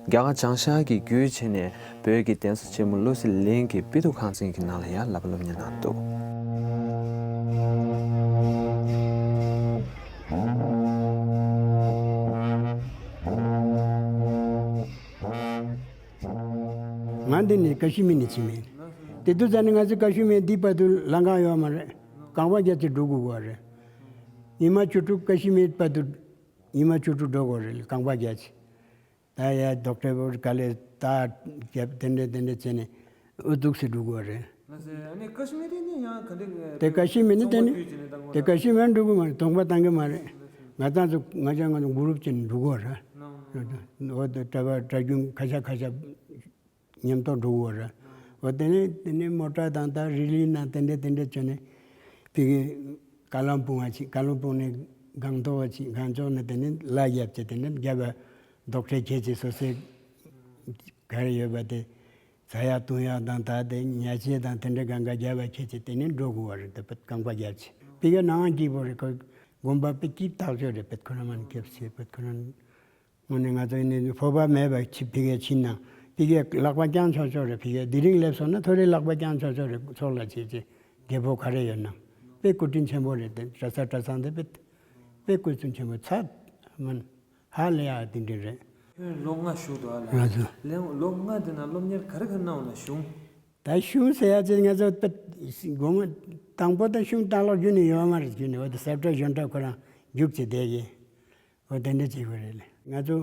རྒྱ་གར་བྱང་ཤར་གྱི་བརྒྱུད་བྱས་ནས་བོད་ཀྱི་གདན་ས་ཆེན་མོ་བློ་གསལ་གླིང་གི་དཔེ་ཐུབ་ཁང་ཚན་གྱི་ནང་ལ་ཡང་བསླབ་པ་སློབ་གཉེར་གནང་འདུག་ང་འདི་ནས་ཀ་ཤི་མིར་ནས་ཕྱིན་མེད། དེ་དུས་ཙ་ནས་ང་ཚོ་ཀ་ཤི་མིར་འདི་བར་དུ་ལམ་ཁ་ཡོད་མ་རེད། རྐང་པ་རྒྱག་ཅིག་འགྲོ་དགོས་པ་རེད། ཉི་མ་བཅུ་དྲུག་ཀ་ཤི་མིར་བར་དུ་ཉི་མ་བཅུ་དྲུག་འགྲོ་དགོས་རེད་རྐང་པ་རྒྱག་ཅིག་ད་ཡ་ཌོག་ཊར་བོར་ག་ལེ་ད་རྒྱབ་དེ་འདྲ་དེ་འདྲ་བྱས་ནས་ཨུ་ཐུག་སེ་འགྲོ་དགོས་རེད། ལགས་སེ། ཨ་ནི་ཀ་ཤི་མིར་ནི་ཡང་ག་འདྲ་དེ་ཀ་ཤི་མིར་ནི་དེ་ནི་ཚོང་པ་དེ་ཀ་ཤི་མིར་འགྲོ་གི་མ་རེད། གདོང་པ་བཏང་གི་མ་རེད། ང་ཚང་ཚོ་ང་ཚང་ང་ཚོ་གུ་རུབ་བྱས་ནས་འགྲོ་དགོས་རེད། ནང་། འོ་དེ་གྲྭ་པ་གྲྭ་རྒྱུན་ཁ་ཤས་ཁ་ཤས་མཉམ་དུ་འགྲོ་དགོས་རེད། འོ་དེ་ནས་དེ་ནས་མོ་ཊ་དང་ད་རི་ལི་ནང་དེ་འདྲ་དེ་འདྲ་བྱས་ནས་ཕ་གི་ཀ་ལམ་སྦུག་ང་ཕྱིན། ཀ་ལམ་སྦུག་ནས་སྒང་ཏོག་ཕྱིན། སྒང་ཏོག་ནས་དེ་ནས་ལ་རྒྱབ་བྱས་དེ་ནས་རྒྱབ་པ་ཌོག་ཊར་ཁྱེད་ཀྱི་སོ་སོའི་ག་རེ་ཡོད་པ་དེ། ཟ་ཡག་འཐུང་ཡག་དང་ད་དེ་ཉལ་ཆས་དང་དེ་འདྲ་གང་ག་རྒྱབ་པ་ཁྱེད་ཀྱི་དེ་ནས་འགྲོ་དགོས་པ་རེད། དེ་བེད་རྐང་པ་རྒྱབ་ཆེ་ཕ་གི་ནང་སྐྱིད་པོ་རེད། ཁོ་དགོན་པ་དཔེ་སྐྱིད་ཐག་ཆོད་རེད། བེད་ཁོ་རང་མ་ནི་སྐྱབས་ཆེ་བེད་ཁོ་རང་དངོས་གནས་ང་ཚོ་ཡིན་ནའི་སྤོབས་པ་མེད་པ་ཕྱི་ཕ་གིར་ཕྱིན་ན་ཕ་གིར་ལག་པ་བརྐྱངས་ཆོག་ཆོག་རེད། ཕ་གིར་དེ་རིང་སླེབས་སོང་ན་ཐོ་རེ་ལག་པ་བརྐྱངས་ཆོག་ཆོག་རེད། ཚོགས་ལ་བྱེད་ཅེས་རྒད་པོ་ག་རེ་ཡོད་ན་དཔེ་སྐུ་དྲིན་ཆེན་པོ་རེད། དེ་གྲྭ་ས་གྲྭ་ཚང་དེ་དཔེ་དཔེ་སྐུ་དྲིན་ཆེན་པོ་ཚ་མིན། ཧ་ལས་ཡག་དེ་འདྲ་རེད། ཁྱོད་ལོ་ལྔ་བཞུགས་འདུག་ཨ་ལ། ང་ཚོ། ལོ་ལོ་ལྔ་དེ་ན་སློབ་གཉེར་ག་རེ་ག་རེ་གནང་བ་ན་གཞུང་། ད་གཞུང་ཟེར་ཡ་ཅིག་ང་ཚོ་དཔེ་དགོང་མོ་དང་པོ་ད་གཞུང་ལྟ་ཀློག་རྒྱུན་ནས་ཡོད་མ་རེད། རྒྱུན་ནས་འོ་དེ་གསལ་བསྒྲགས་གཞོན་གྲྭ་ཁོ་རང་རྒྱུགས་བྱས་བསྡད་ཀྱི་འོ་དེ་འདྲ་བྱེད་དགོས་རེད་ལ། ང་ཚོ་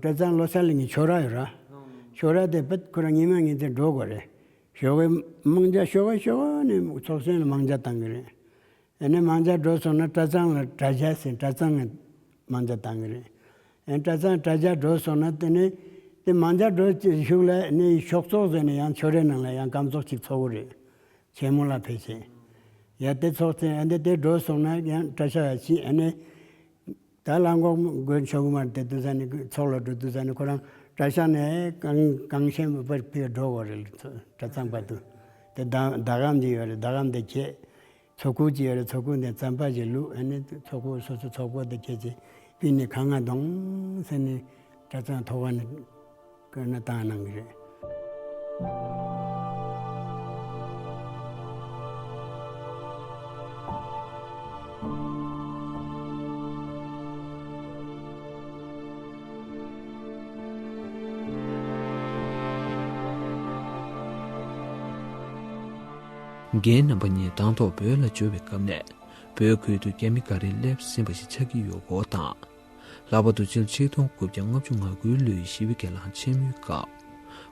གྲྭ་ཚང་བློ་གསལ་གླིང་གི་ཆོས་ར་ཡོད་ར། ཆོས་ར་དེ་དཔེ་ཁོ་རང་ཉི་མ་ངེས་ཚེ་འགྲོ་དགོས་རེད། ཞོགས་ཀས་མང་ཇ་ཞོགས་ཀས་ཞོགས་ཀས་ནས་ཚོགས་གཞོན་ལ་མང་ཇ་བཏང་གི་རེད། ཨ་ནི་མང་ཇ་འགྲོ་སོང་ན་གྲྭ་ཚང་ལ་གྲྭ་ཇ་ཟེར་གྲྭ་ཚང་གི་མང་ཇ་བཏང་གི་རེད། ཨ་ནི་གྲྭ་ཚང་གྲྭ་ཇ་འགྲོ་སོང་ན་དེ་ནི་དེ་མང་ཇ་འགྲོ་གཞུག་ལ་ནི་ཞོགས་ཚོགས་ཟེར་ནས་ཡང་ཆོས་རའི་ནང་ལ་ཡང་སྐམ་ཚོགས་ཅིག་ཚོགས་གི་རེད། ཆེན་མོ་ལ་ཕེབས་བྱས། ཡ་དེ་ཚོགས་ཚེ་ཨ་ནི་དེ་འགྲོ་སོང་ན་ཡང་གྲྭ་ཤག་ཡ་ཕྱིན། ཨ་ནི་ད་ལམ་ཁ་དགོན་ཆོག་གི་མ་རེད། དེ་དུས་ས་ནི་ཚོགས་ལ་འགྲོ་དུས་ས་ནི་ཁོ་རང་གྲྭ་ཤག་ནས་གང་གང་ཤེས་མི་པར་ཕེབས་འགྲོ་གི་རེད། གྲྭ་ཚང་བར་དུ་དེ་ཟླ་ཟླ་གམ་དེ་ཡོད་རེད། ཟླ་གམ་དེ་ཁྱེད། ཚོགས་ཁུར་ཅིག་ཡོད་རེད། ཚོགས་ཁུར་འདི་རྩམ་པ་ཞིག་བླུགས། ཨ་ནི་ཚོགས་ཁུར་སོ་སོ་ཚོགས་པ་དེ་ཁྱེད་ཀྱིས་ཕུད་ནས་ཁ་ང་གདོང་ཟེར་ནས་གྲྭ་ཚང་ཐོག་ཁ་ནས་བསྐོར་ནས་བཏང་གནང་གི་རེད། རྒན་རྣམ་པ་གཉིས་དང་ཐོག་བོད་ལ་འབྱོར་བའི་སྐབས་ནས། བོད་ཁུལ་དུ་རྒྱ་མི་འགའ་རེ་སླེབས་ཟིན་པ་ཞིག་ཆགས་ཀྱི་ཡོད་སྐོར་དང་། ལྷག་པར་དུ་སྤྱི་ལོ་ཆིག་སྟོང་དགུ་བརྒྱ་ལྔ་བཅུ་ང་དགུའི་ལོའི་ཞི་བའི་གྱེན་ལངས་ཆེན་མོའི་སྐབས།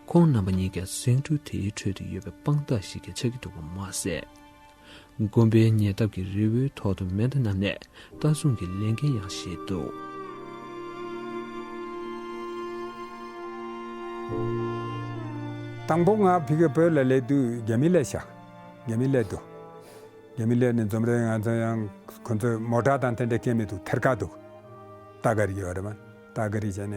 ཁོང་རྣམ་པ་གཉིས་ཀྱང་ཟིང་འཁྲུག་དེའི་ཁྲོད་དུ་ཡོད་པའི་དཔང་རྟགས་ཤིག་ཀྱང་ཆགས་ཀྱི་འདུག་པ་མ་ཟད། དགོན་པའི་ཉེ་འདབས་ཀྱི་རི་བོའི་ཐོག་ཏུ་མེ་མདའ་བསྣམས་ནས་ལྟ་སྲུང་གི་ལས་འགན་ཡང་བཞེས་འདུག་དང་པོ་ང་ཕ་གིར་བོད་ལ་སླེབས་དུས་རྒྱ་མི་སླེབས་ཤག་རྒྱ་མི་སླེབས་འདུག་རྒྱ་མི་སླེབས་ནས་འཛོམས་རེས་ང་ཚོ་ཡང་ཁོ་ཚོས་མོ་ཊ་དང་དེ་འདྲ་སྐྱེལ་མི་འདུག་ཐེར་ཀ་འདུག་ཏ་ག་རི་ཡོད་རེད་མ། ཏ་ག་རི་བྱས་ནས་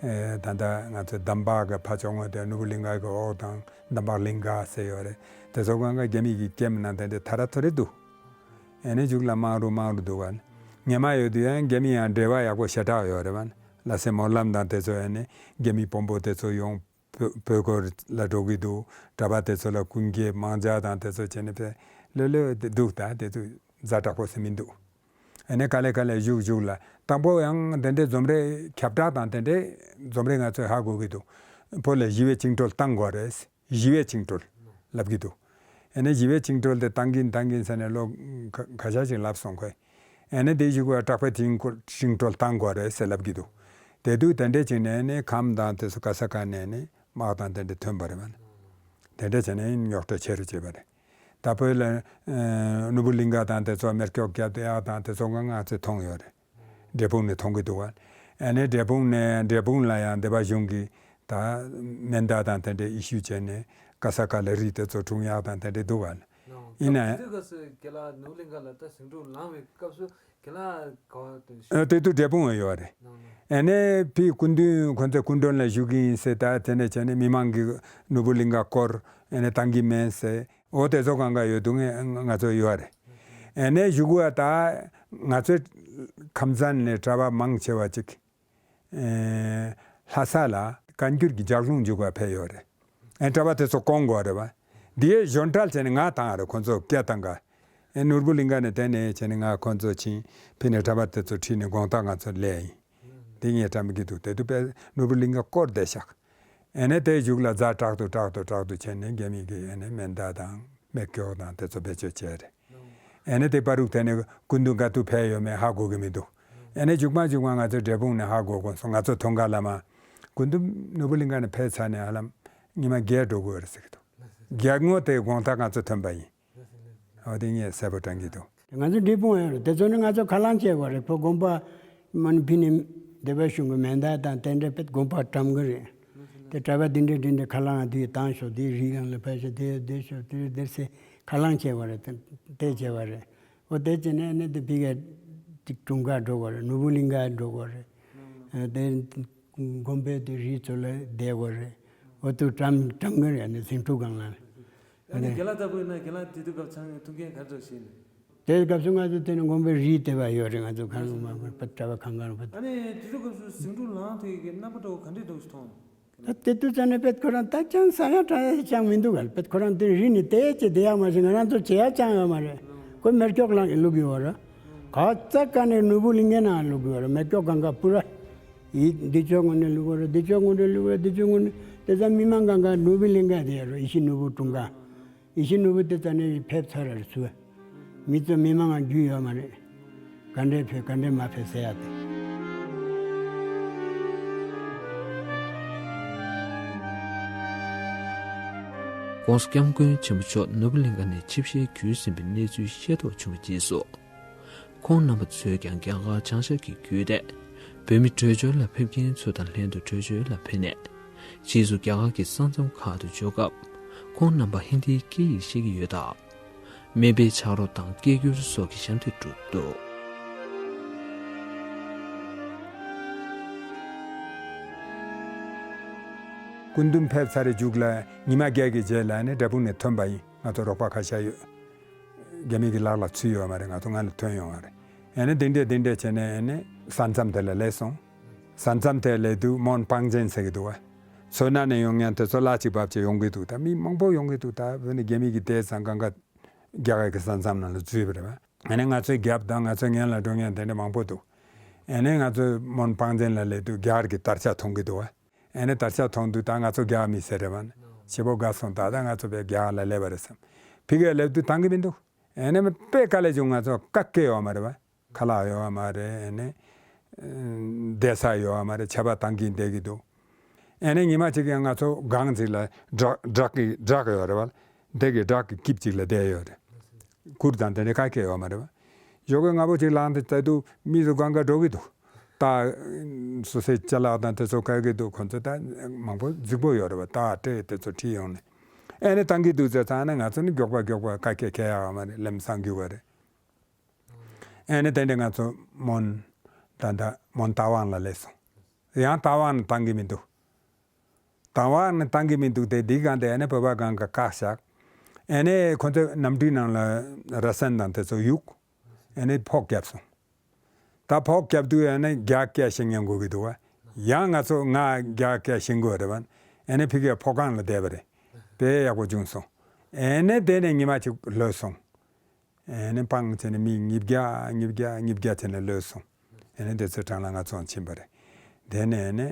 ཨེ་ད་ལྟ་ང་ཚོ་འདམ་བག་གི་ཕ་ཕྱོགས་ངོས་དེ་ནོར་བུ་གླིང་ག་གི་འོག་དང་འདམ་བག་གླིང་ག་ཟེར་ཡོད་རེད། དེ་ཚོ་སྒང་ག་རྒྱ་མི་གི་ཀེམ་ནང་དེ་འདྲ་ཐ་ར་ཐོ་རེ་འདུག་ཨེ་ནས་མཇུག་ལ་མང་རུ་མང་རུ་འདུག་ག་ཉི་མ་ཡོད་དུས་ཡང་རྒྱ་མི་ཡང་འབྲེལ་བ་ཡག་པོ་ཞེ་དྲག་ཡོད་རེད་མ། ལ་སེ་སྨོན་ལམ་དང་དེ་ཚོ་ཨེ་ནས་རྒྱ་མི་དཔོན་པོ་དེ་ཚོ་ཡོང་བོད་བོད་སྐོར་ལ་འགྲོ་གི་འདུག་གྲྭ་པ་དེ་ཚོ་ལ་སྐུ་འགྱེད་མང་ཇ་དང་དེ་ཚོ་བྱས་ནས་ཕེ་ལོས་ལོས་དེ་འདུག་ད་དེ་ཚོ་ཛ་དྲག་པོ་ཟེར་མི་འདུག་ཨ་ནི་ག་ལེ་ག་ལེ་བཞུགས་བཞུགས་ལ་དང་པོ་ཡང་དེ་འདྲའི་འཛོམས་རེ་ཁྱབ་བསྒྲགས་དང་དེ་འདྲའི་འཛོམས་རེ་ང་ཚོས་ཧ་གོ་གི་འདུག་བོད་ལ་ཞི་བའི་བཅིངས་འགྲོལ་བཏང་དགོས་རེད། ཞི་བའི་བཅིངས་འགྲོལ་ལབ་ཀྱི་འདུག་ཨ་ནི་ཞི་བའི་བཅིངས་འགྲོལ་དེ་བཏང་གིན་བཏང་གིན་ཟེར་ནས་ལོ་ཁ་ཁ་ཤས་ཤིག་ལབ་སོང་ཁོས། ཨ་ནི་དེ་ཞུ་གི་བ་དྲག་པོའི་བཅིངས་འགྲོལ་བཏང་དགོས་རེད་ཟེར་ལབ་ཀྱི་འདུག་དེ་དུས་དེ་འདྲས་བྱས་ནས་ནི་ཁམས་དང་དེ་ཚོ་ག་ས་ག་ནས་ནི་དམག་དང་དེ་འདྲས་ཐོན་པ་རེད་བ། དེ་འདྲས་བྱས་ནས་རྙོག་དྲ་ཆེ་རུ་བྱས་པ་རེད། ད་བོད་ལ་ནོར་བུ་གླིང་ག་དང་དེ་ཚོ་མེ་སྒྱོགས་བརྒྱབ་སྟེ་ཡག་དང་དེ་ཚོ་ང་ང་ཚོས་མཐོང་ཡོད་རེད། འབྲས་སྤུངས་ནས་མཐོང་གི་འདུག་བ། ཨ་ནི་འབྲས་སྤུངས་ནས་འབྲས་སྤུངས་ལ་ཡང་སྡེ་པ་གཞུང་གིས་ད་མེ་མདའ་དང་དེ་འདྲས་ཨི་ཤུ་བྱས་ནས་ག་ས་ག་ལ་རི་དེ་ཚོ་སྲུང་ཡག་དང་དེ་འདྲས་འདུག་བ། ཡིན་ན་དེ་སྐབས་སུ་རྒན་ལགས་ནོར་བུ་གླིང་ག་ལ་ད་ཟིང་འཁྲུག་ལངས་པའི་སྐབས་སུ་རྒན་ལགས་ག་བ་དུ་ཨ་དེ་དུས་འབྲས་སྤུངས་ཡོད་རེད། ཨ་ནི་ཕི་སྐུ་མདུན་ཁོང་ཚོ་སྐུ་མགྲོན་ལ་བཞུགས་ཀྱི་ཡིན་ཟེར། ད་དེ་ནས་བྱས་ནས་མི་མང་གིས་ནོར་བུ་གླིང་ག་སྐོར་ཨ་ནི་བཏང་གི་མེད་ཟེར། འོ་དེ་ཚོ་གང་ག་ཡོད་འདུག་ང་ང་ཚོ་ཡོད་རེད། ཨ་ནས་གཞུག་གུ་ད་ང་ཚོའི་ཁམས་ཚན་ནས་གྲྭ་པ་མང་ཆེ་བ་ཅིག་ཨེ་ལྷ་ས་ལ་བཀའ་འགྱུར་གྱི་ལྗགས་ལུང་འཇུག་པ་ཕེབས་ཡོད་རེད། ཨེ་གྲྭ་པ་དེ་ཚོ་སྐོང་དགོས་རེད་བ། འདིའི་གཞོན་གྲལ་བྱས་ནས་ང་བཏང་རེད། ཁོ་ཚོ་སྐད་བཏང་ག་ཨེ་ནོར་བུ་གླིང་ག་ནས་དེ་ནས་བྱས་ནས་ང་ཁོ་ཚོ་ཕྱིན་ཕི་ནས་གྲྭ་པ་དེ་ཚོ་ཁྲིད་ནས་དགོང་དག་ང་ཚོ་སླེབས་ཡིན། དེ་ངས་བཀྲ་མི་གི་འདུག་དེ་དུས་པས་ནོར་བུ་གླིང་ག་སྐོར་བསྡད་ཤག་ཨེ་ནས་དེའི་གཞུག་ལ་ཛ་དྲག་ཏུ་དྲག་ཏུ་དྲག་ཏུ་བྱས་ནས་རྒྱ་མི་གིས་ཨེ་ནས་མེ་མདའ་དང་མེ་སྒྱོགས་དང་དེ་ཚོ་བེད་སྤྱོད་བྱས་རེད། ཨེ་ནས་དེ་པ་རུག་དེ་ནས་སྐུ་མདུན་ག་དུས་ཕེབས་ཡོད་མེད་ཧ་གོ་གི་མི་འདུག་ཨེ་ནས་མཇུག་མ་མཇུག་མ་ང་ཚོ་འབྲས་སྤུངས་ནས་ཧ་གོ་དགོས་སོང་། ང་ཚོ་ཐོང་ག་ལ་མ་སྐུ་མདུན་ནོར་བུ་གླིང་ག་ནས་ཕེབས་ཚར་ནས་ཧ་ལམ་ཉི་མ་བརྒྱད་འགྲོ་དགོས་རེད་ཟེར་གི་འདུག་རྒྱག་ངོ་དེ་དགོང་དག་ང་ཚོ་ཐོན་པ་ཡིན། འོ་དེ་ངས་གསལ་པོ་དྲན་གྱི་འདུག་ང་ཚོ་འབྲས་སྤུངས་ཡོད་རེད། དེ་ཚོ་ནི་ང་ཚོ་ཁ་ལང་བྱེད་དགོས་རེད། ཕོ་དགོན་པ་མ་ནི་ཕི་ནི་སྡེ་པ་གཞུང་གི་མེ་མདའ་དང་དེ་འདྲ་པད་དགོན་པ་གྲམ་གི་རེད། དེ་གྲྭ་པ་འདི་འདྲ་འདི་འདྲ་ཁ་ལང་དེ་བཏང་ཤོག་དེ་རི་སྒང་ལ་ཕེབས་ཤོག་དེ་དེ་ཤོག་དེ་དེ་སེ་ཁ་ལང་བྱེད་དགོས་རེད། དེ་བྱེད་དགོས་རེད། འོ་དེ་བྱས་ནས་ནི་དེ་ཕི་ག་ཅིག་དྲུང་ཁག་འགྲོ་དགོས་རེད། ནོར་བུ་གླིང་ག་འགྲོ་དགོས་རེད། དེ་དགོན་པའི་དེ་རི་ཚོ་ལ་བསྡད་དགོས་རེད། འོ་དུ་གྲམ་གྲམ་གི་རེད། ནི་ཟིང་འཁྲུག་སྒང་ལ། ཨ་ནི་རྒན་ལགས་ལྟ་བུ་ཡིན་ན་རྒན་ལགས་དེ་དུས་སྐབས་ཚང་ཐུགས་འགན་ག་རེ་བཞེས་ནས། དེའི་སྐབས་སུ་ང་ཚོ་དེ་ནི་དགོན་པའི་རིའི་ལྟེ་བ་ཡོད་རེད། ང་ཚོ་ཁང་མ་པ་གྲྭ་པ་ཁང་ཁང་པ། ཨ་ནི་དེ་དུས་སྐབས་སུ་ཟིང་འཁྲུག་ལངས་དུས་ཀྱི་རྣམ་པ་འདྲ་བོ་ག་འདྲས་འདྲ་བོ་ཞིག་མཐོང་། ད་དེ་དུས་ཙམ་ནས་པད་ཁོ་རང་ད་ཅང་ས་ཡ་བཀྲ་ཡ་ཅང་མི་འདུག་ག་པད་ཁོ་རང་དེ་རི་ནས་དེ་ཅི་བསྡད་ཡག་མ་ཞིག་ང་རང་ཚོ་བྱེད་ཡག་ཅང་ཡོད་མ་རེད། ཁོ་མེ་སྒྱོགས་ལངས་ཀྱི་བླུག་ཡོད་རེད། ག་ས་ག་ནས་ནོར་བུ་གླིང་གའི་ནང་བླུག་ཡོད་རེད། མེ་སྒྱོགས་གང་ག་པུ་ར། ཡིད་འདི་ཅོག་ངོ་ནས་ལུག་རེད། འདི་ཅོག་ངོ་ནས་ལུག་རེད། འདི་ཅོག་ངོ་ནས་དེ་ཚ་མི་མང་གང་ག་ནོར་བུ་གླིང་ག་དེ་ཡ་རོ། ཡེ་ཤེས་ནོར་བུ་དྲུང་ག་ཡེ་ཤེས་ནོར་བུ་དེ་ཚ་ནས་ཕེབས་ཚར་ར་སུ། མི་ཚོ་མི་མང་ང་རྒྱུས་ཡོད་མ་རེད། ག་འདྲས་ཕེབས་ག་འདྲས་མ་ཕེབས་ཟེར་ཡ་དེ། ༸གོང་ས་༸སྐྱབས་མགོན་ཆེན་པོ་མཆོག་ནོར་བུ་གླིང་ག་ནས་ཆིབས་ཞལ་བརྒྱུད་ཟིན་པའི་གནས་ཚུལ་ཤེས་རྟོགས་བྱུང་བའི་རྗེས་སུ། ཁོང་རྣམ་པ་ཚོས་ཀྱང་རྒྱ་གར་བྱང་ཤར་གྱི་རྒྱུད་དེ་བོད་མི་བྲོས་བྱོལ་ལ་ཕེབས་མཁན་ཚོ་དང་ལྷན་དུ་བྲོས་བྱོལ་ལ་ཕེབས་ནས། རྗེས་སུ་རྒྱ་གར་གྱི་ས་མཚམས་ཁག་ཏུ་འབྱོར་སྐབས། ཁོང་རྣམ་པ་ཧིན་དིའི་སྐད་ཡིག་ཤེས་ཀྱི་ཡོད་སྟབས། སྨན་པའི་ཕྱག་རོགས་དང་སྐད་སྒྱུར་སོགས་ཀྱི་ཞབས་འདེགས་བསྒྲུབས་འདུག་སྐུ་མདུན་ཕེབས་ཚར་རྗེས་ལ་ཉི་མ་བརྒྱད་ཀྱི་རྗེས་ལ་ནི་འབྲས་སྤུངས་ནས་ཐོན་པ་ཡིན། ང་ཚོ་རོགས་པ་ཁ་ཤས་ཡོད། རྒྱ་མི་གི་ལག་ལ་ཚུད་ཡོད་མ་རེད། ང་ཚོ་སྔ་ནས་ཐོན་ཡོང་བ་རེད། ཨ་ནི་འདི་འདྲས་འདི་འདྲས་བྱས་ནས་ཨ་ནི་ས་མཚམས་དེ་ལ་སླེབས་སོང་། ས་མཚམས་དེ་སླེབས་དུས་མོན་པང་ཅན་ཟེར་གི་འདུག་བ། མཚོ་སྣ་ནས་ཡོང་མཁན་དེ་ཚོ་གླ་ཅིག་བབས་བྱས་ཡོང་གི་འདུག་ད་མི་མང་པོ་ཡོང་གི་འདུག་ད་བོད་ནས་རྒྱ་མི་གི་དེ་ཚང་གང་ག་རྒྱ་གར་གི་ས་མཚམས་ནང་ལ་འཛུལ་བ་རེད་བ། ཨ་ནི་ང་ཚོའི་རྒྱབ་དང་ང་ཚོའི་སྔོན་ལ་འགྲོ་མཁན་དེ་འདྲ་མང་པོ་འདུག་ཨ་ནི་ང་ཚོ་མོན་པང་ཅན་ལ་སླེབས་དུས་རྒྱ་གར་གི་དར་ཆ་མཐོང་གི་འདུག་བ། ཨ་ནི་དར་ཆ་མཐོང་དུས་ད་ང་ཚོ་རྒྱ་མི་ཟེར་རེད་བ། ནི་བྱེད་པོ་དགའ་སོང་། ད་ལྟ་ང་ཚོ་བས་རྒྱ་གར་ལ་སླེབས་པ་རེད་བསམ། ཕི་གེ་སླེབས་དུས་བཏང་གི་མི་འདུག་ཨ་ནི་དཔེ་དཀའ་ལས་བྱུང་། ང་ཚོ་ཀ་སྐད་ཡོད་མ་རེད་བ། ཁ་ལག་ཡོད་མ་རེད། ཨ་ནི་བསྡད་ས་ཡོད་མ་རེད། ཆར་པ་བཏང་གིན་བསྡད་ཀྱི་འདུག་ཨ་ནི་ཉི་མ་གཅིག་ཡང་ང་ཚོ་སྒང་ཅིག་ལ་བྲག་བྲག་གི་བྲག་ཡོད་རེད་བ། དེ་གི་བྲག་གི་རྐེད་ཅིག་ལ་བསྡད་ཡོད་རེད། གུར་དང་དེ་འདྲ་ག་གེ་ཡོད་མ་རེད་བ། ཞོགས་ཀས་སྔ་པོ་ཅིག་ལངས་ཏེ་བལྟས་དུས་མི་ཚོ་སྒང་ག་འགྲོ་གི་འདུག་ད་སོ་སོའི་ཅ་ལག་དང་དེ་ཚོ་ག་གི་འདུག་ཁོ་ཚོ་ད་མང་པོ་རྫིག་པོ་ཡོད་རེད་བ། ད་སྤྲེལ་དེ་ཚོ་ཁྲིད་ཡོང་ནས་ཨ་ནི་བཏང་གི་འདུག་ཟེར་ཙང་ནས་ང་ཚོ་ནི་མགྱོགས་པ་མགྱོགས་པ་ག་གེ་གེ་ཡག་མ་རེད། ལམ་སང་རྒྱུག་པ་རེད། ཨ་ནི་དེ་འདྲ་ང་ཚོ་མོན་ ད་ལྟ་མོན་རྟ་དབང་ལ་སླེབས་སོང་། ཡང་རྟ་དབང་ནས་བཏང་གི་མི་འདུག་རྟ་དབང་ནས་བཏང་གི་མི་འདུག་སྟེ། འདི་གང་དེ་ཨ་ནི་བོད་པ་གང་ག་བཀག་བཞག་ཨ་ནི་ཁོ་ཚོས་གནམ་གྲུའི་ནང་ལ་ར་སན་དང་དེ་ཚོ་གཡུག་ཨ་ནི་ཕོག་བརྒྱབ་སོང་། ད་ཕོག་བརྒྱབ་དུས་ཨ་ནི་རྒྱ་སྐད་བཤད་མཁན་དགོས་ཀྱི་འདུག་བ། ཡང་ང་ཚོ་ང་རྒྱ་སྐད་བཤད་དགོས་རེད་བ། ཨ་ནི་ཕ་གིར་ཕོ་ཁང་ལ་བསྡད་པ་རེད། དཔེ་ཡག་པོ་བྱུང་སོང་། ཨ་ནི་དེ་ནས་ཉི་མ་གཅིག་ལོས་སོང་། ཨ་ནི་སྤང་བྱས་ནས་མི་ཉིས་བརྒྱ་ཉིས་བརྒྱ་ཉིས་བརྒྱ་བྱས་ནས་ལོས་སོང་། ཨ་ནི་དེ་ཚོའི་གྲངས་ལ་ང་ཚོའང་ཕྱིན་པ་རེད། དེ་ནས་ཨ་ནི་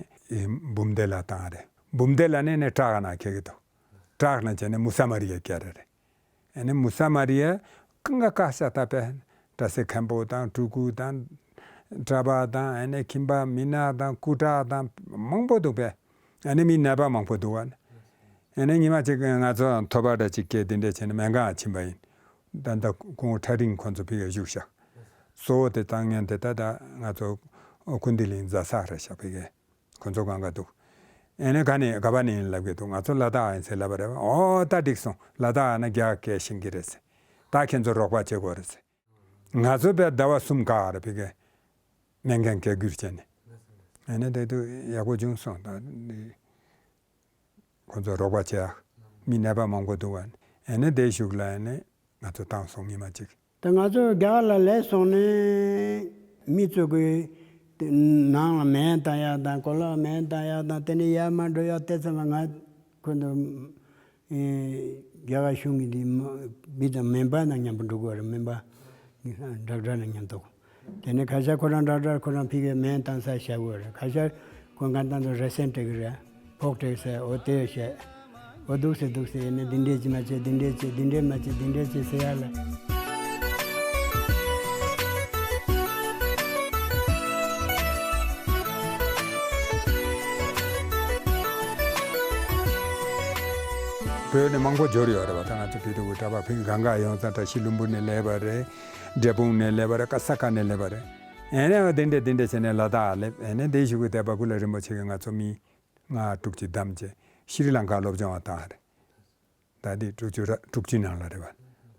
འབུམ་སྡེ་ལ་བཏང་རེད། འབུམ་སྡེ་ལ་ནས་ནས་བྲག་ནང་འཁེལ་གྱི་འདུག་བྲག་ནང་བྱས་ནས་མུ་ས་མ་རི་ཡ་བསྐྱལ་རེད། ཨ་ནི་མུ་ས་མ་རི་ཡ་གང་ག་བཀག་བཞག་ད་པས། སྐྲ་སེར་མཁན་པོ་དང་ཕྲུ་གུ་དང་གྲྭ་པ་དང་ཨ་ནི་ཁྱིམ་པ་མི་ནག་དང་སྐུ་དྲག་དང་མང་པོ་འདུག་པས། ཨ་ནི་མི་ནད་པ་མང་པོ་འདུག་བ། ཨ་ནི་ཉི་མ་གཅིག་ང་ཚོ་ཐོབ་པ་འདྲ་གཅིག་སྐྱེས་དེ་འདྲས་བྱས་ནས་སྨན་ཁང་ཕྱིན་པ་ཡིན། ད་ལྟ་ཁོང་ཁྲ་རིང་ཁོང་ཚོ་ཕ་གིར་བཞུགས་ཤག་གཙོ་བོ་དེ་བཏང་མཁན་དེ་ད་ལྟ་ང་ཚོ་ཀུན་བདེ་གླིང་རྫ་ས་རེད་ཤག་ཕ་གིར། ཁོ་ཚོ་གང་ག་འདུག་ཨ་ནི་ག་ནས་ག་པ་ནས་ཡིན་ལབ་ཀྱི་འདུག་ང་ཚོ་ལ་དྭགས་ཡིན་ཟེར་ལབ་པ་རེད་བ། ཨོ་ད་འགྲིག་སོང་། ལ་དྭགས་ན་རྒྱ་སྐད་ཤེས་ཀྱི་རེད་ཟེར། ད་ཁྱེད་ཚོ་རོགས་པ་བྱེད་དགོས་རེད་ཟེར། ང་ཚོ་དཔེ་ཟླ་བ་གསུམ་ག་རེ་ཕ་གིར་སྨན་ཁང་སྐད་སྒྱུར་བྱས་ནས། ཨ་ནི་དེ་དུས་ཡག་པོ་བྱུང་སོང་། ད་ཁོ་ཚོ་རོགས་པ་བྱེད་ཨ། མི་ནད་པ་མང་པོ་འདུག་བ། ཨ་ནི་དེ་གཞུག་ལ་ཨ་ནི་ང་ཚོ་བཏང་སོང་ཉི་མ་གཅིག་ད་ང་ཚོ་རྒྱ་གར་ལ་ལས་སོང་ནས་མི་ཚོ་གི་ནང་ལ་སྨན་བཏང་ཡག་དང་གོ་ལ་སྨན་བཏང་ཡག་དང་དེ་ནས་ཡར་མར་འགྲོ་ཡག་དེ་ཚང་མ་ང་ཁོ་ཚོ་རྒྱ་གར་གཞུང་གི་འདི་མི་དང་སྨན་པ་དང་མཉམ་པོ་འགྲོ་དགོས་རེད། སྨན་པ་ཌོག་ཊར་དང་མཉམ་དུ། དེ་ནས་ཁ་ཤས་ཁོ་རང་ཌོག་ཊར་ཁོ་རང་ཕ་གིར་སྨན་བཏང་ས་བཞག་དགོས་རེད། ཁ་ཤས་ཁོ་ང་ཏང་ཚོ་རེ་སེན་སྤྲད་གི་རེད། ཕོགས་སྤྲད་ཟེར། འོ་དེ་བཤད། འོ་འདུག་ཟེར་འདུག་ཟེར་ནས་འདི་འདྲས་ཅིག་མ་བྱེད། འདི་འདྲས་བྱེད། འདི་འདྲས་མ་བྱེད། འདི་འདྲས་བྱེད་ཟེར་ཡ་ལ། བོད་ནས་མང་པོ་འབྱོར་ཡོད་རེད་བ། ད་ང་ཚོ་བོད་ཕྲུག་གི་གྲྭ་པ་ཕིང་གང་ག་ཡོང་ཙང་བཀྲ་ཤིས་ལྷུན་པོ་ནས་སླེབས་པ་རེད། འབྲས་སྤུངས་ནས་སླེབས་པ་རེད། ག་ས་ག་ནས་སླེབས་པ་རེད། ཨེ་ནས་འོ་དེ་འདྲས་དེ་འདྲས་བྱས་ནས་ལ་དྭགས་སླེབས། ཨེ་ནས་དེ་གཞུག་གུ་དེ་བ་ཀུ་ལ་རིན་པོ་ཆེ་གིས་ང་ཚོ་མི་ལྔ་དྲུག་ཅིག་བདམས་བྱས་ཤྲི་ལང་ཀ་སློབ་སྦྱོང་བ་བཏང་བ་རེད། ད་དེ་དྲུག་ཅུ་ར་དྲུག་ཅུའི་ནང་ལ་རེད་བ།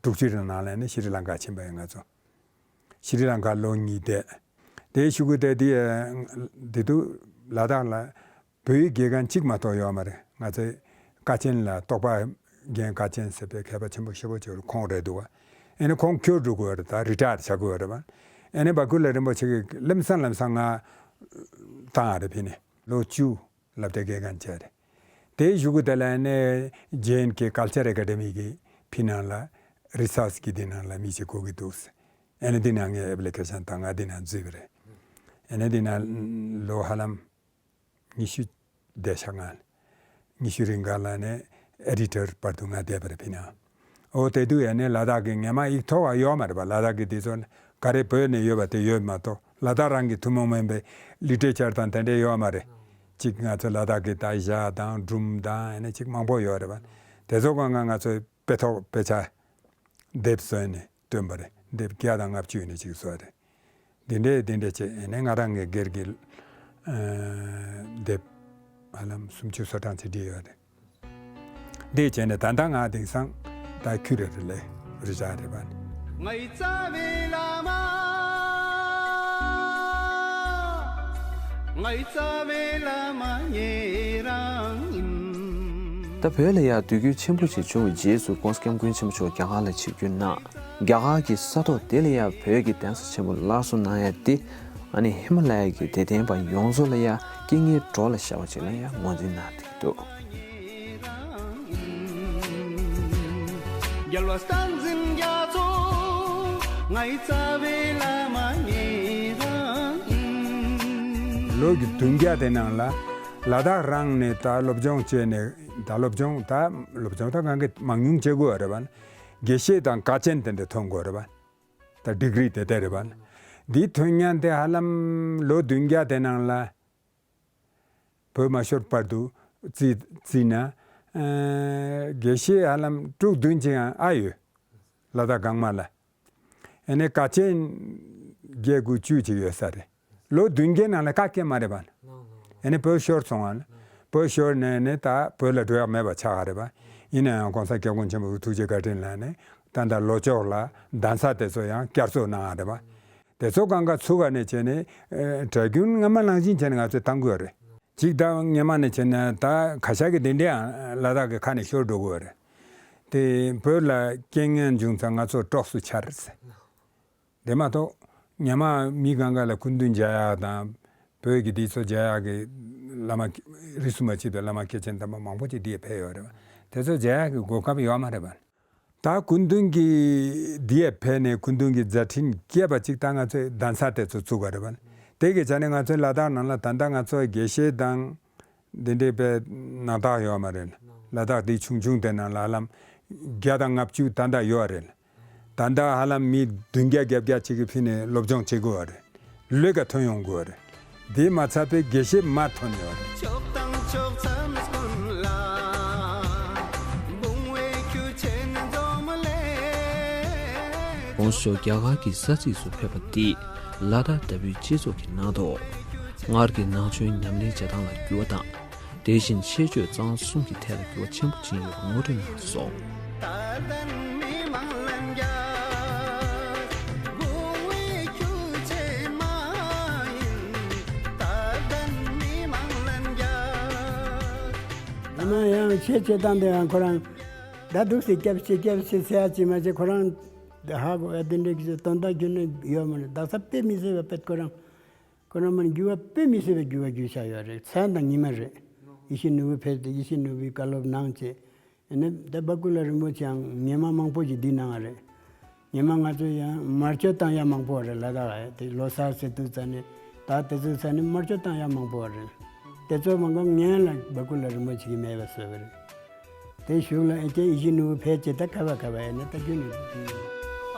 དྲུག་ཅུའི་ནང་ལ་ནི་ཤྲི་ལང་ཀ་ཕྱིན་པ་ཡིན་ང་ཚོ། ཤྲི་ལང་ཀ་ལོ་གཉིས་བསྡད། དེའི་གཞུག་གུ་དེ་དེ་དེ་དུས་ལ་དྭགས་ལ་བོད་ཡིག་དགེ་རྒན་གཅིག་མ་གཏོགས་ཡོད་མ་རེད། ང་ཚོའི་ཀ་ཆེན་ལ་རྟོགས་པ་རྒན་ཀ་ཆེན་ཟེར་བའི་མཁས་པ་ཆེན་པོ་ཞེ་པོ་ཅིག་ཁོང་རེད་འདུག་བ། ཨེ་ནི་ཁོང་འཁྱུར་འགྲོ་དགོས་རེད། ད་རི་ཊ་ཡར་བྱ་དགོས་རེད་བ། ཨེ་ནི་བ་ཀུ་ལ་རིན་པོ་ཆེ་གིས་ལམ་སང་ལམ་སང་ང་བཏང་བ་རེད། ཕི་ནས་ལོ་བཅུ། སློབ་གྲྭའི་དགེ་རྒན་བྱས་རེད། དེའི་གཞུག་གུ་དེ་ལ་ནས་ཇེ་ཨེན་ཀེ་ཀལ་ཅར་ཨེ་ཀ་ཌེ་མི་གི་ཕི་ནང་ལ་རི་སར་ཆི་གི་འདི་ནང་ལ་མི་ཞིག་དགོས་ཀྱི་འདུག་ཟེར། ཨེ་ནི་འདི་ནང་ངས་ཨེབ་ལི་ཀེ་ཤན་བཏང་། ང་འདི་ནང་འཛུལ་བ་རེད། ཨེ་ནི་འདི་ནང་ལོ་ཧ་ལམ་ཉི་ཤུ་བསྡད་ཤག་ང་ཉི་ཤུ་རིང་ག་ལ་ནས་ཨེ་ཌི་ཊར་བར་དུ་ང་བསྡད་པ་རེད་ཕི་ནང་། འོ་དེ་དུས་ཡ་ནས་ལ་དྭགས་ཀྱི་ངས་མ་ཡིག་ཐོག་ག་ཡོད་མ་རེད་པ། ལ་དྭགས་ཀྱི་དེ་ཚོ་ག་རེ་བོད་ནས་ཡོད་པ་དེ་ཡོད་མ་གཏོགས་ལ་དྭགས་རང་གི་ཐུན་མོང་མིན་པའི་ལི་ཊེ་ཆར་དང་དེ་འདྲས་ཡོད་མ་རེད། གཅིག་ང་ཚོ་ལ་དྭགས་ཀྱི་ད་ཞྭ་དང་སྒྲུང་དང་ཨ་ནི་གཅིག་མང་པོ་ཡོད་རེད་པ། དེ་ཚོ་གང་ག་ང་ཚོའི་དཔེ་ཐོག་དཔེ་ཆ་དེབ་བཟོས་ནས་བཏོན་པ་རེད། དེབ་བརྒྱ་དང་ལྔ་བཅུ་ནས་གཅིག་བཟོས་རེད། འདི་འདྲས་འདི་འདྲས་བྱས་ཨེ་ནས་ང་རང་གི་སྒེར་གྱི་ཨ་དེབ་ཧ་ལམ་སུམ་ཅུ་སོ་གྲངས་ཅིག་བྲིས་ཡོད་རེད། འདི་བྱས་ནས་ད་ལྟ་ང་དེང་སང་ད་ཁྱུ་རེ་རེ་ལས་རི་བྱ་རེད་པ། ངའི་རྩ་བའི་བླ་མ། ངའི་རྩ་བའི་བླ་མ་ངེད་རང་ཡིན། ད་བོད་ལ་ཡང་དུས་འགྱུར་ཆེན་པོ་ཞིག་བྱུང་བའི་རྗེས་སུ་༸གོང་ས་༸སྐྱབས་མགོན་ཆེན་པོ་མཆོག་རྒྱ་གར་ལ་ཆིབས་བསྒྱུར་གནང་། རྒྱ་གར་གྱི་ས་ཐོག་དེ་ལ་ཡང་བོད་ཀྱི་གདན་ས་ཆེན་པོ་སླར་གསོ་གནང་ཡ་དེ་ཨ་ནི་ཧི་མ་ལ་ཡ་གི་དད་ལྡན་པ་ཡོངས་རྫོགས་ལ་ཡང་རྐྱེན་ངན་གྲོགས་ལ་ཤར་བ་ཅིག་ལ་ཡང་ངོས་འཛིན་གནང་བསྡད་ཀྱི་འདུག་རྒྱལ་བ་བསྟན་འཛིན་རྒྱ་མཚོ། ངའི་རྩ་བའི་བླ་མ་ངེད་རང་ཡིན། ལོ་རྒྱུ་བདུན་བརྒྱ་དེ་ནང་ལ་ལ་དྭགས་རང་ནས་ད་སློབ་སྦྱོང་བྱས་ནས་ད་སློབ་སྦྱོང་ད་སློབ་སྦྱོང་ད་གང་གི་མང་ཉུང་བྱེད་དགོས་རེད་པ། དགེ་བཤེས་དང་དཀའ་ཆེན་དེ་འདྲ་ཐོན་དགོས་རེད་པ། ད་ཌིག་རི་དེ་དེ་རེད་པ། འདི་ཐོན་མཁན་དེ་ཧ་ལམ་ལོ་བདུན་བརྒྱ་དེ་ནང་ལ། བོད་མ་ཤོར་བར་དུ་བརྩིས་བརྩིས་ན། ཨ་དགེ་བཤེས་ཧ་ལམ་དྲུག་བདུན་ཅིག་ཨ་ཡོད། ལ་དྭགས་སྒང་མ་ལ། ཨ་ནི་དཀའ་ཆེན་བརྒྱད་དགུ་བཅུ་ཅིག་ཡོད་ས་རེད། ལོ་བདུན་བརྒྱའི་ནང་ལ་དཀའ་སྐད་མ་རེད་པ། ཨ་ནི་བོད་ཤོར་སོང་བ་ན། བོད་ཤོར་ནས་ནི་ད་བོད་ལ་འགྲོ་ཡག་མེད་པ་ཆགས་ཀ་རེད་པ། ཡིན་ན་ཡང་༸གོང་ས་༸སྐྱབས་མགོན་ཆེན་པོ་གི་ཐུགས་རྗེ་བཀའ་དྲིན་ལ་ནི་ད་ལྟ་ལྷོ་ཕྱོགས་ལ་གདན་ས་དེ་ཚོ་ཡང་བསྐྱར་གསོ་གནང་ཡག་རེད་པ། དེ་ཚོ་གང་ག་ཚུགས་ཀ་ནས་བྱས་ནས་ཨེ་གྲྭ་རྒྱུན་སྔ་མ་ནང་བཞིན་བྱས་ནས་ང་ཚོས་བཏང་དགོས་རེད། གཅིག་ད་སྔ་མ་ནས་བྱས་ན་ད་ཁ་ཤས་ཀྱི་དེ་འདྲའི་ལ་དྭགས་ཀྱི་ཁ་ནས་ཤོར་འགྲོ་དགོས་རེད། དེ་བོད་ལ་རྐྱེན་ངན་བྱུང་ཙང་ང་ཚོ་གྲོགས་སུ་འཆར་ཟེར། དེ་མ་གཏོགས་སྔ་མ་མི་གང་ག་ལ་སྐུ་མདུན་མཇལ་ཡག་དང་བོད་ཀྱི་འདི་ཚོ་མཇལ་ཡག་གི་བླ་མ་རིས་སུ་མ་ཆད་པའི་བླ་མ་སྐྱེས་ཆེན་དམ་པ་མང་པོ་ཅིག་འདི་ཡ་ཕེབས་ཡོད་རེད་བ། དེ་ཚོ་མཇལ་ཡག་གི་གོ་སྐབས་ཡོད་མ་རེད་བ། ད་སྐུ་མདུན་གྱི་འདི་ཡ་ཕེབས་ནས་སྐུ་མདུན་གྱི་མཛད་འཕྲིན་རྒྱས་པ་ཅིག་ད་ང་ཚོས་གདན་ས་དེ་ཚོ་བཙུགས་པ་རེད་བ། དེ་གི་ཆ་ནས་ང་ཚོའི་ལ་དྭགས་ནང་ལ་ད་ལྟ་ང་ཚོའི་དགེ་བཤེས་དང་འདི་འདྲའི་པའི་རྣམ་དག་ཡོད་མ་རེད། ལ་དྭགས་འདི་ཆུང་ཆུང་དེ་ནང་ལ་ལམ་བརྒྱ་དང་ལྔ་བཅུ་ད་ལྟ་ཡོད་རེད། ད་ལྟ་ཧ་ལམ་མི་བདུན་བརྒྱ་བརྒྱད་བརྒྱ་ཅིག་གིས་ཕྱིན་ནས་སློབ་སྦྱོང་བྱེད་དགོས་པ་རེད། ལས་ཀ་ཐོན་ཡོང་དགོས་པ་རེད། དེ་མ་ཚད་པའི་དགེ་བཤེས་མ་ཐོན་ཡོད་རེད། ཕྱོགས་དང་ཕྱོགས་མཚམས་ཀུན་ལ་བུང་བའི་ཁྱུ་ཆེན་འཛོམས་ལས། གོང་ཞོགས་རྒྱ་གར་གྱི་ས་ཚིགས་སུ་ཕེབས་པ་འདིས་ལ་དྭགས་དྭ་བུའི་སྤྱི་ཚོགས་ཀྱི་ནང་དུ་སྔར་གྱི་ནང་ཆོས་ཉམས་ལེན་བྱེད་སྟངས་ལ་འགྱུར་བ་དང་། དེ་བཞིན་ཤེས་སྤྱོད་གཙང་གསུམ་གྱི་ཐད་ལ་འགྱུར་བ་ཆེན་པོ་ཕྱིན་ཡོད་པ་ངོ་སྤྲོད་གནང་སོང་། ཨ་མ་ཡང་ཆེ་ཆེ་བཏང་དེ་ཡང་ཁོ་རང་ད་འདུག་སེ་སྐྱབས་ཆེ་སྐྱབས་ཆེ་ཟེར་ཡ་ཅི་མ་ཅི་ཁོ་རང་ཧ་གོ་ཡ་དེ་འདྲའི་གི་དོན་དག་རྒྱུ་ནི་ཡོད་མ་རེད། ད་ས་དཔེ་མི་སྲིད་པ་དཔེ་ཁོ་རང་། ཁོ་རང་མར་འགྱུར་བ་དཔེ་མི་སྲིད་པའི་འགྱུར་བ་བརྒྱུད་བཞག་ཡོད་རེད། མཚན་དང་ཉི་མ་རེད། ཡིད་བཞིན་ནོར་བུ་ཕེབས་ཏེ་ཡིད་བཞིན་ནོར་བུའི་བཀའ་སློབ་གནང་བྱས། ཨ་ནི་ད་བ་ཀུ་ལ་རིན་པོ་ཆེའང་ཉི་མ་མང་པོ་ཞིག་འདི་གནང་བ་རེད། ཉི་མ་ང་ཚོ་ཡང་དམར་མཆོད་བཏང་ཡ་མང་པོ་རེད། ལ་དྭགས་ཨ་དེ་ལོ་གསར་ཟེར་དུས་ཙ་ནས་ད་དེ་ཚོའི་ས་ནས་དམར་མཆོད་བཏང་ཡ་མང་པོ་རེད། དེ་ཚོ་མང་པོ་ངན་ལ་བ་ཀུ་ལ་རིན་པོ་ཆེ་གིས་མེད་པ་བཟོས་པ་རེད། དེ་གཞུག་ལ་ཨེ་ཅེ་ཡིད་བཞིན་ནོར་བུ་ཕལ་ཆེར་ད་ག་བ་ག་བ་ཡིན་ན་ད་རྒྱུན་ནས་འདུག་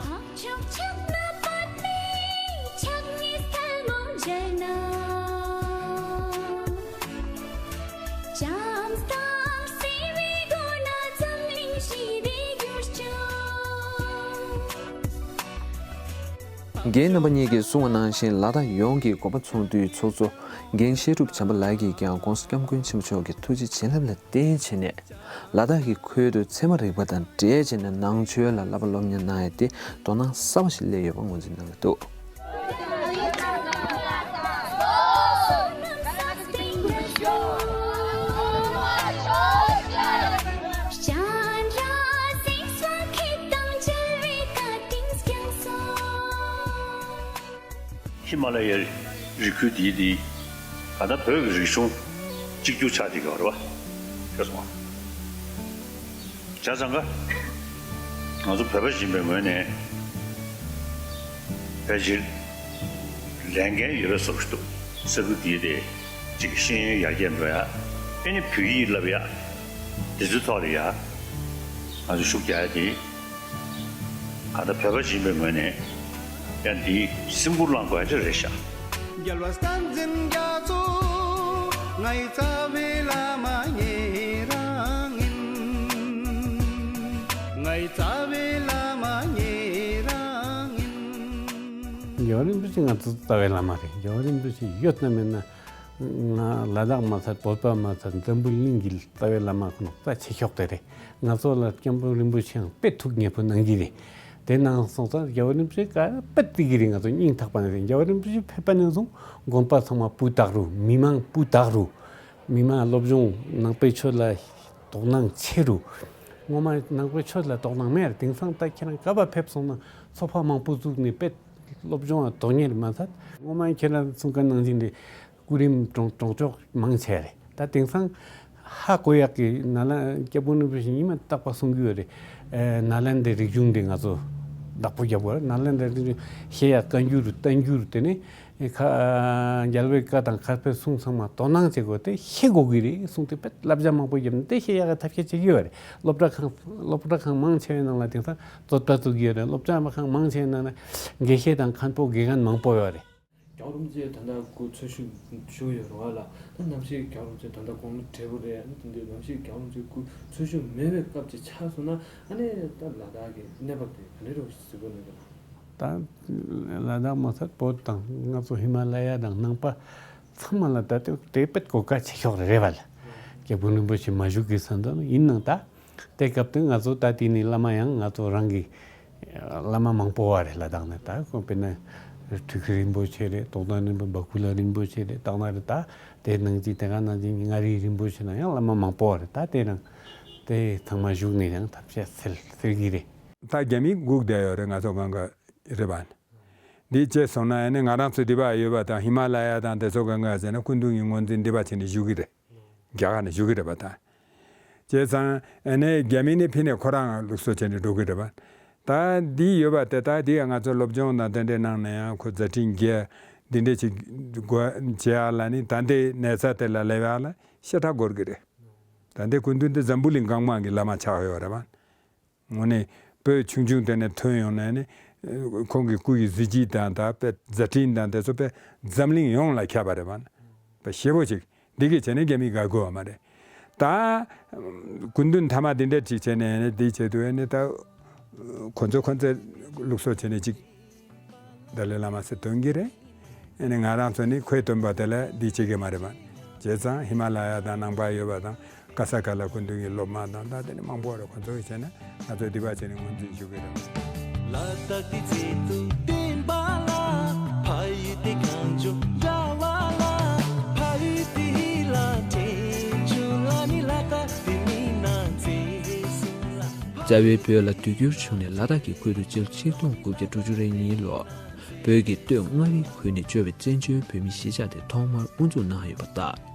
ཅིང་། རྒན་རྣམ་པ་གཉིས་ཀྱིས་གསུངས་པ་ནང་བཞིན་ལ་དྭགས་ཡོངས་ཀྱི་དགོན་པ་ཚོགས་འདུའི་ཚོགས་གཙོ་རྒན་བཤད་སྒྲུབ་བྱམས་པ་ལགས་ཀྱིས་ཀྱང་༸གོང་ས་༸སྐྱབས་མགོན་ཆེན་པོ་མཆོག་གི་ཐུགས་རྗེ་བྱིན་རླབས་ལ་བརྟེན་བྱས་ནས་ལ་དྭགས་ཀྱི་ཁུལ་དུ་ཚད་མ་རིག་པ་དང་འབྲེལ་བྱས་ནས་ནང་ཆོས་ལ་བསླབ་པ་སློབ་གཉེར་གནང་ཡ་དེ་དོ་སྣང་གསར་པ་ཞིག་སླེབས་ཡོད་པ་ངོས་འཛིན་གནང་གི་འདུག་ཧི་མ་ལ་ཡའི་རི་ཁུལ་འདིའི་འདི་ག་ད་བོད་ཀྱི་རིག་གཞུང་གཅིག་གྱུར་ཆགས་ཀྱི་ཡོད་རེད་བ། ཤེས་སོང་ང་། བྱས་ཙང་ཀ་ང་ཚོ་བོད་པ་ཡིན་པའི་ངོས་ནས་ཕལ་ཆེར་ལས་འགན་ཡོད་པའི་བཟོ་ཞིག་འདུག་ས་ཁུལ་འདིའི་དེ་གཅིག་ཤེས་ཡོན་ཡར་རྒྱས་འགྲོ་ཡ། ཨེ་ནི་བོད་ཡིག་བསླབ་ཡ། དེ་ཚོའི་ཐོག་ལ་ཡ་ང་ཚོ་ཤུགས་རྒྱག་ཡ་དེ། ད་ལྟ་བོད་པ་ཡིན་པའི་ངོས་ནས་ཡང་འདིའི་སེམས་ཁུར་བླངས་དགོས་ཡ་ཅིག་རེད་ཤག་རྒྱལ་བ་བསྟན་འཛིན་རྒྱ་མཚོ་ངའི་རྩ་བའི་བླ་མ་ཉེ་རང་ཡིན། ངའི་རྩ་བའི་བླ་མ་ཉེ་རང་ཡིན། རྒྱལ་བ་རིན་པོ་ཆེ་ང་ཚོ་རྩ་བའི་བླ་མ་རེད། རྒྱལ་བ་རིན་པོ་ཆེ་ཡོད་ན་མེད་ན། ང་ལ་དྭགས་མ་ཚད་བོད་པ་མ་ཚད་འཛམ་བུ་གླིང་གི་རྩ་བའི་བླ་མ་ཁོ་ན་རྩ་ཆེ་ཤོས་དེ་རེད། ང་ཚོ་ལ་སྐྱབས་མགོན་རིན་པོ་ཆེའང་དཔེ་ཐུགས་མཉེས་པོ་གནང་གི་རེད། དེ་གནང་སོང་ཙང་རྒྱལ་བ་རིན་པོ་ཆེ་ག་དཔེ་བརྩི་གི་རེད། ང་ཚོ་སྙིང་ཐག་པ་ནས་རེད། རྒྱལ་བ་རིན་པོ་ཆེ་ཕེབས་པ་ནས་བཟུང་དགོན་པ་ཚང་མ་སྤུས་དག་རུ། མི་མང་སྤུས་དག་རུ། མི་མང་སློབ་སྦྱོང་ནང་པའི་ཆོས་ལ་དོ་སྣང་ཆེ་རུ། སྔོན་མ་ནང་པའི་ཆོས་ལ་དོ་སྣང་མེད་རེད། དེང་སང་ད་ཁྱེད་རང་ག་པར་ཕེབས་སོང་ན་ཚོགས་པ་མང་པོ་བཙུགས་ནས་དཔེ་སློབ་སྦྱོང་ལ་དོ་གཉེར་མ་ཚད། སྔོན་མ་ཁྱེད་རང་གསུང་མཁན་ནང་བཞིན་རེད། སྐུ་རིམ་གྲོང་གྲོང་ཆོག་མང་ཆེ་རེད། ད་དེང་སང་ཧ་གོ་ཡག་གི་ནཱ་ལེནྡྲ་སྐྱབས་མགོན་རིན་པོ་ཆེ་ཉི་མ་རྟག་པར་གསུང་གི་ཡོད་རེད། ཨེ་ནཱ་ལེནྡྲའི་རིག་གཞུང་འདི་ང་ཚོ་བདག་པོ་རྒྱབ་དགོས་རེད། ནཱ་ལེནྡྲའི་རིག་གཞུང་བཤད་ཡག་བཀའ་འགྱུར་བསྟན་འགྱུར་དེ་ནི་ཁ་རྒྱལ་བའི་བཀའ་དང་མཁས་པའི་གསུང་ཚང་མ་དོ་སྣང་བྱེད་དགོས་ཏེ་ཤེས་དགོས་ཀྱི་རེད་གསུངས་ཏེ་དཔེ་བསླབ་བྱ་མང་པོ་བརྒྱབ་ནས་དེ་ཤེས་ཡག་གི་ཐབས་ཤེས་བྱེད་ཀྱི་ཡོད་རེད། སློབ་གྲྭ་ཁང་སློབ་གྲྭ་ཁང་མང་ཆེ་བའི་ནང་ལ་དེང་སང་རྩོད་པ་བཙུགས་ཀྱི་ཡོད་རེད། སློབ་གྲྭ་ཁང་མང་ཆེ་བའི་ནང་ལ་དགེ་བཤེས་དང་མཁན་པོ་དགེ་རྒན་མང་པོ་ཡོད་རེད། རྒྱལ་བ་རིན་པོ་ཆེ་ད་ལྟ་སྐུ་འཚོ་བཞུགས་བཞུགས་ཡོད་རེད་བ་ལ། ད་ནམ་ཞིག་རྒྱལ་བ་རིན་པོ་ཆེ་ད་ལྟ་དགུང་ལོ་བགྲེས་པོ་རེད། ཨ་ནི་དེ་འདྲའི་ནམ་ཞིག་རྒྱལ་བ་རིན་པོ་ཆེ་སྐུ་འཚོ་བཞུགས་མེད་པའི་སྐབས་ཅིག་ཆགས་སོང་ན་ཨ་ནི་ད་ལ་དྭགས་ཀྱི་གནས་བབ་དེ་ག་འདྲ་རེད་གཟིགས་པ་ནས་ཀྱང་། ད་ལ་དྭགས་མ་ཚད་བོད་དང་ང་ཚོ་ཧི་མ་ལ་ཡ་དང་ནང་པ་ཚང་མ་ལ་ད་དེ་དེ་དཔེ་གོ་སྐབས་ཆེ་ཤོས་རེད་བ་ལ། སྐྱབས་མགོན་རིན་པོ་ཆེ་མ་བཞུགས་ཀྱི་ས་འདི་ཡིན་ནའང་ད། དེ་སྐབས་དུ་ང་ཚོ་ད་དེ་ནས་བླ་མ་ཡང་ང་ཚོ་རང་གི་བླ་མ་མང་པོ་བ་རེད། ལ་དྭགས་ནས་ད་ཁོང་དཔེར་ན་ ཁྲི་ཁྲི་རིན་པོ་ཆེ་རེད། རྟོགས་ལྡན་རིན་པོ་བ་ཀུ་ལ་རིན་པོ་ཆེ་རེད། སྟག་སྣ་རེད། ད་དེ་ནང་གི་དེ་ག་ནང་བཞིན་མངའ་རིས་རིན་པོ་ཆེ་ནང་ཡང་བླ་མ་མང་པོ་རེད། ད་དེ་རང་དེ་ཚང་མ་བཞུགས་ནས་ཡང་ཐབས་ཤེས་སེལ་སེལ་གྱི་རེད། ད་རྒྱ་མི་སྒུག་བསྡད་ཡོད་རེད། ང་ཚོ་གང་ག་རེད་པ། འདི་བྱས་སོང་ན་ཨ་ནི་ང་རང་ཚོ་འདི་པ་ཡོད་པ་དང་ཧི་མ་ལ་ཡ་དང་དེ་ཚོ་གང་ག་བྱས་ན་སྐུ་མདུན་གྱི་ངོས་འཛིན་འདི་པ་བྱས་ནས་བཞུགས་ཀྱི་རེད། རྒྱ་གར་ནས་བཞུགས་ཀྱི་རེད་པ་ད། བྱས་ཙང་ཨ་ནི་རྒྱ་མི་ནི་ཕི་ནས་ཁོ་རང་ལུགས་སྲོལ་བྱས་ནས་འགྲོ་གི་རེད་པ། ད་འདི་ཡོད་པ་དེ་ད་འདི་ང་ཚོ་སློབ་སྦྱོང་དང་དེ་འདྲའི་ནང་ནས་ཡང་ཁོ་མཛད་འཕྲིན་རྒྱས་འདི་འདྲའི་ཅིག་དགོས་བྱེད་ཡ་ལ་ནི་ད་འདི་གནས་ས་དེ་ལ་སླེབས་ཡ་ལ་ཤ་ཁྲག་འགོར་གི་རེད། ད་འདི་སྐུ་མདུན་འདི་འཛམ་བུ་གླིང་གང་མང་གི་བླ་མ་ཆགས་ཡོད་རེད་པ། དངོས་གནས་བོད་ཆུང་ཆུང་དེ་ནས་ཐོན་ཡོང་ནས་ནི་ཁོང་གི་སྐུ་ཡི་གཟི་བརྗིད་དང་ད་དཔེ་མཛད་འཕྲིན་དང་དེ་ཚོ་དཔེ་འཛམ་གླིང་ཡོངས་ལ་ཁྱབ་པ་རེད་པ། དཔེ་ཞེ་པོ་ཅིག་འདི་གི་བྱས་ནས་རྒྱ་མི་དགའ་དགོས་པ་མ་རེད། ད་སྐུ་མདུན་མཐའ་མ་འདི་འདྲ་ཅིག་བྱས་ནས་ནི་འདི་བྱས་དུས་ནི་ད་ཁོ་ཚོ་ཁོ་ཚོའི་ལུགས་སྲོལ་བྱས་ནས་ཅིག་ཏཱ་ལའི་བླ་མ་ཟེར་འདོན་གྱི་རེད། ཨ་ནི་ང་རང་ཚོ་ནི་ཁོས་འདོན་པ་དེ་ལ་འདི་བྱེད་ཀྱི་མ་རེད་པ། བྱས་ཙང་ཧི་མ་ལ་ཡ་དང་ནང་པ་ཡོད་པ་དང་ཀ་ས་ཀ་ལ་སྐུ་མདུན་གྱི་སློབ་མ་དང་ད་དེ་ནི་མང་པོ་རེད། ཁོ་ཚོ་གིས་བྱས་ན་ང་ཚོ་འདི་པ་བྱས་ནས་ངོས་འཛིན་ཞུ་གི་རེད། ལ་དྭགས་དེ་ཚེ་ཏུ་བསྟན་པ་ལ། ཕ་ཡུལ་དེ་གངས་ལྗོངས་ར་བ་ལ། ཕ་ཡུལ་དེ་ལ་དྲན་བྱུང་ལ་ནི་ལ་དྭགས་དེ་མིན་ན་མཛེས་སོང་ལ། རྩ་བའི་བོད་ལ་དུས་འགྱུར་བྱུང་ནས་ལ་དྭགས་ཀྱི་ཁུལ་དུ་སྤྱི་ལོ་ཆིག་སྟོང་དགུ་བརྒྱ་དྲུག་ཅུ་རེ་གཉིས་ལོར་བོད་ཀྱི་སྟོད་མངའ་རིས་ཁུལ་ནས་བྱོན་པའི་བཙན་བྱོལ་བོད་མིའི་གཞིས་ཆགས་དེ་ཐོག་མར་དབུ་འཛུགས་གནང་ཡོད་པ་དང་།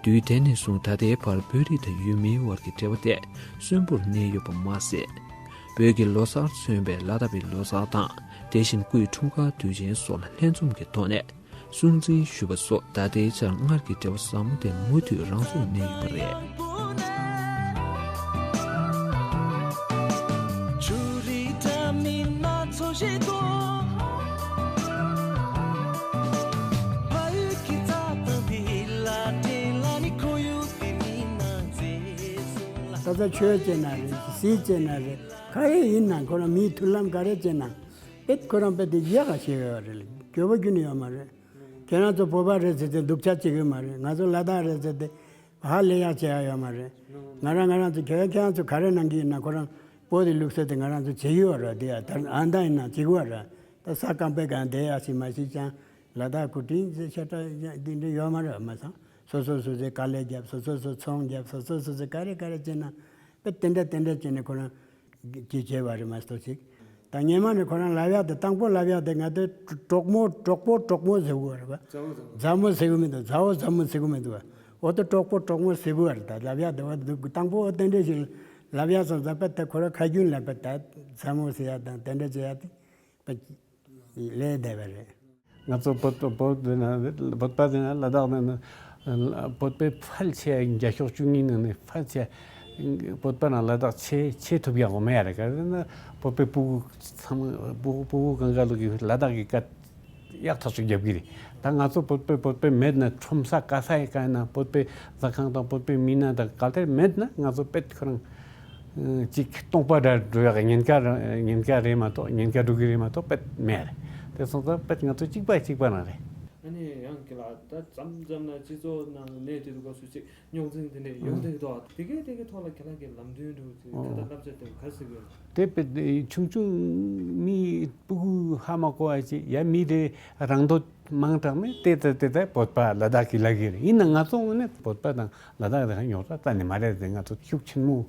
དུས་དེ་ནས་བཟུང་ད་ལྟའི་བར་བོད་རིགས་དང་ཡུལ་མིའི་དབར་གྱི་འབྲེལ་བ་དེ་གསོན་པོར་གནས་ཡོད་པ་མ་ཟད། བོད་ཀྱི་ལོ་གསར་མཚོན་པའི་ལ་དྭགས་པའི་ལོ་གསར་དང་། དེ་བཞིན་སྐུའི་འཁྲུངས་སྐར་དུས་ཆེན་སོགས་ལ་ལྷན་འཛོམས་ཀྱི་ཐོག་ནས། སྲུང་བརྩི་ཞུ་བ་སོགས་ད་ལྟའི་ཆར་སྔར་གྱི་འབྲེལ་བ་ཟབ་མོ་དེ་མུ་མཐུད་རང་སོར་གནས་ཡོད་པ་རེད། ད་ལྟ་ཆོས་བྱེད་ན་རེད། ཟས་བྱེད་ན་རེད། ག་རེ་ཡིན་ན་ཁོ་རང་མིའི་མཐུན་ལམ་ག་རེ་བྱེད་ན་དཔེ་ཁོ་རང་དཔེ་དེ་ཡག་ག་བྱེད་ཡོད་རེད། འགྱོད་པ་ཁྱོན་ནས་ཡོད་མ་རེད། ཁྱེད་རང་ཚོ་བོད་པ་རེད་ཟེར་ཏེ་སྡུག་ཆག་བྱེད་གི་མ་རེད། ང་ཚོ་ལ་དྭགས་རེད་ཟེར་ཏེ་ཧ་ལས་ཡག་བྱེད་ཡག་ཡོད་མ་རེད། ང་རང་ང་རང་ཚོ་ཁྱེད་ཁྱེད་རང་ཚོ་ག་རེ་གནང་གི་ཡིན་ན་ཁོ་རང་བོད་དེ་ལུགས་སྲོལ་དེ་ང་རང་ཚོ་བྱེད་ཀྱི་ཡོད་རེད། དེ་ཡ་ད་ཨ་མདའ་ཡིན་ན་བྱེད་དགོས་རེད། ད་ས་སྐམ་པོའི་སྒང་བསྡད་ཡག་ཞིག་མ་ཤེས་ཀྱང་ལ་དྭགས་སྐུ་དྲིན་ཟེར་ཤ་སྟག་འདི་འདྲ་ཡོད་མ་རེད། མ་སང་སོ་སོ་སོ་སོའི་དཀའ་ལས་བརྒྱབ། སོ་སོ་སོ་ཚོང་བརྒྱབ། སོ་སོ་སོ་སོ་ག་རེ་ག་རེ་བྱས་ན་དཔེ་དེ་འདྲ་དེ་འདྲ་བྱས་ནས་ཁོ་རང་ཅི་བྱས་པ་རེད་མ་གཏོགས་ཅིག་ད་སྔོན་མ་ནས་ཁོ་རང་ལབ་ཡག་དེ་དང་པོ་ལབ་ཡག་དེ་ང་ཚོས་གྲོགས་མོ་གྲོགས་པོ་གྲོགས་མོ་ཟེར་དགོས་རེད་པ། མཛའ་མོ་ཟེར་གི་མི་འདུག་མཛའ་བོ་མཛའ་མོ་ཟེར་གི་མི་འདུག་པ། འོ་དེ་གྲོགས་པོ་གྲོགས་མོ་ཟེར་དགོས་རེད། ད་ལབ་ཡག་དེ་བ་དེ་དང་པོ་འོ་དེ་འདྲ་ཞིག་ལབ་ཡག་སོང་ཙང་པ་དེ་ཁོ་རང་ཁ་རྒྱུན་ལ་པ་ད་མཛའ་མོ་ཟེར་ཡག་དང་དེ་འདྲ་བྱེད་ཡག་དེ་པ་ལས་བསྡད་པ་རེད། ང་ཚོ་བོད་བོད་འདི་ན་བོད་པ་འདི་ན་ལ་དྭགས་ནང་ན་བོད་པའི་ཕལ་ཆེ་བ་རྒྱ་ཤོག་བཅུ་གཉིས་ནང་ནས་ཕལ་ཆེ་བ་བོད་པ་ནང་ལ་དྭགས་ཆེ་ཆེ་ཐུབ་ཡག་མེད་ཡ་རེད། ག་རེ་ན་བོད་པའི་སྤུ་གུ་ཚང་མ་སྤུ་གུ་སྤུ་གུ་གང་ག་ལོ་གི་ལ་དྭགས་ཀྱི་སྐད་ཡག་ཐག་ཆོད་རྒྱབ་ཀྱི་རེད། ད་ང་ཚོ་བོད་པའི་བོད་པའི་མེད་ན་ཁྲོམ་ས་ག་ས་ཡི་ག་ན་བོད་པའི་ཟ་ཁང་དང་བོད་པའི་མི་སྣ་དང་ག་ལྟར་མེད་ན་ང་ཚོ་དཔེ་ཁོ་རང་ཅིག་སྟོང་པ་འདྲ་འགྲོ་ཡག་ཉེན་ཁ་ར་ཉེན་ཁ་རེད་མ་གཏོགས་ཉེན་ཁ་འགྲོ་གི་རེད་མ་གཏོགས་དཔེ་མེད་རེད། དེ་སོང་ཙང་དཔེ་ང་ཚོ་གཅིག་པ་གཅིག་པ་རང་རེད། ཨ་ནི་ཡང་གི་ལ་ད་མཚམས་མཚམས་ན་སྤྱི་ཚོགས་ནང་གནས་དེ་དུ་སྐབས་སུ་ཅིག་རྙོག་འཛིང་དེ་འདྲ་ཡོང་ཨང་། དེ་གི་ཐོག་དེ་གའི་དེ་གའི་ཐོག་ལ་ཁྱེད་རང་གི་ལམ་སྟོན་འགྲོ་ཅིག་ཨང་ཁ་ད་བསླབ་བྱ་དེ་ག་ཟེར་གི་ཡོད། དེ་དཔེ་ཆུང་ཆུང་མི་སྤུ་གུ་ཧ་མ་གོ་བ་ཅིག་ཡ་མི་དེ་རང་འདོད་མང་དྲགས་ནས་དེ་ལྟ་དེ་ལྟ་བོད་པ་ལ་དྭགས་ཀྱི་ལབ་ཀྱི་རེད། ཡིན་ན་ང་ཚོ་དངོས་གནས་བོད་པ་དང་ལ་དྭགས་དེ་ཧ་ཉོག་དྲགས་རྩ་ནས་མ་རེད་དེ་ང་ཚོ་ཤུགས་ཆེན་མོ་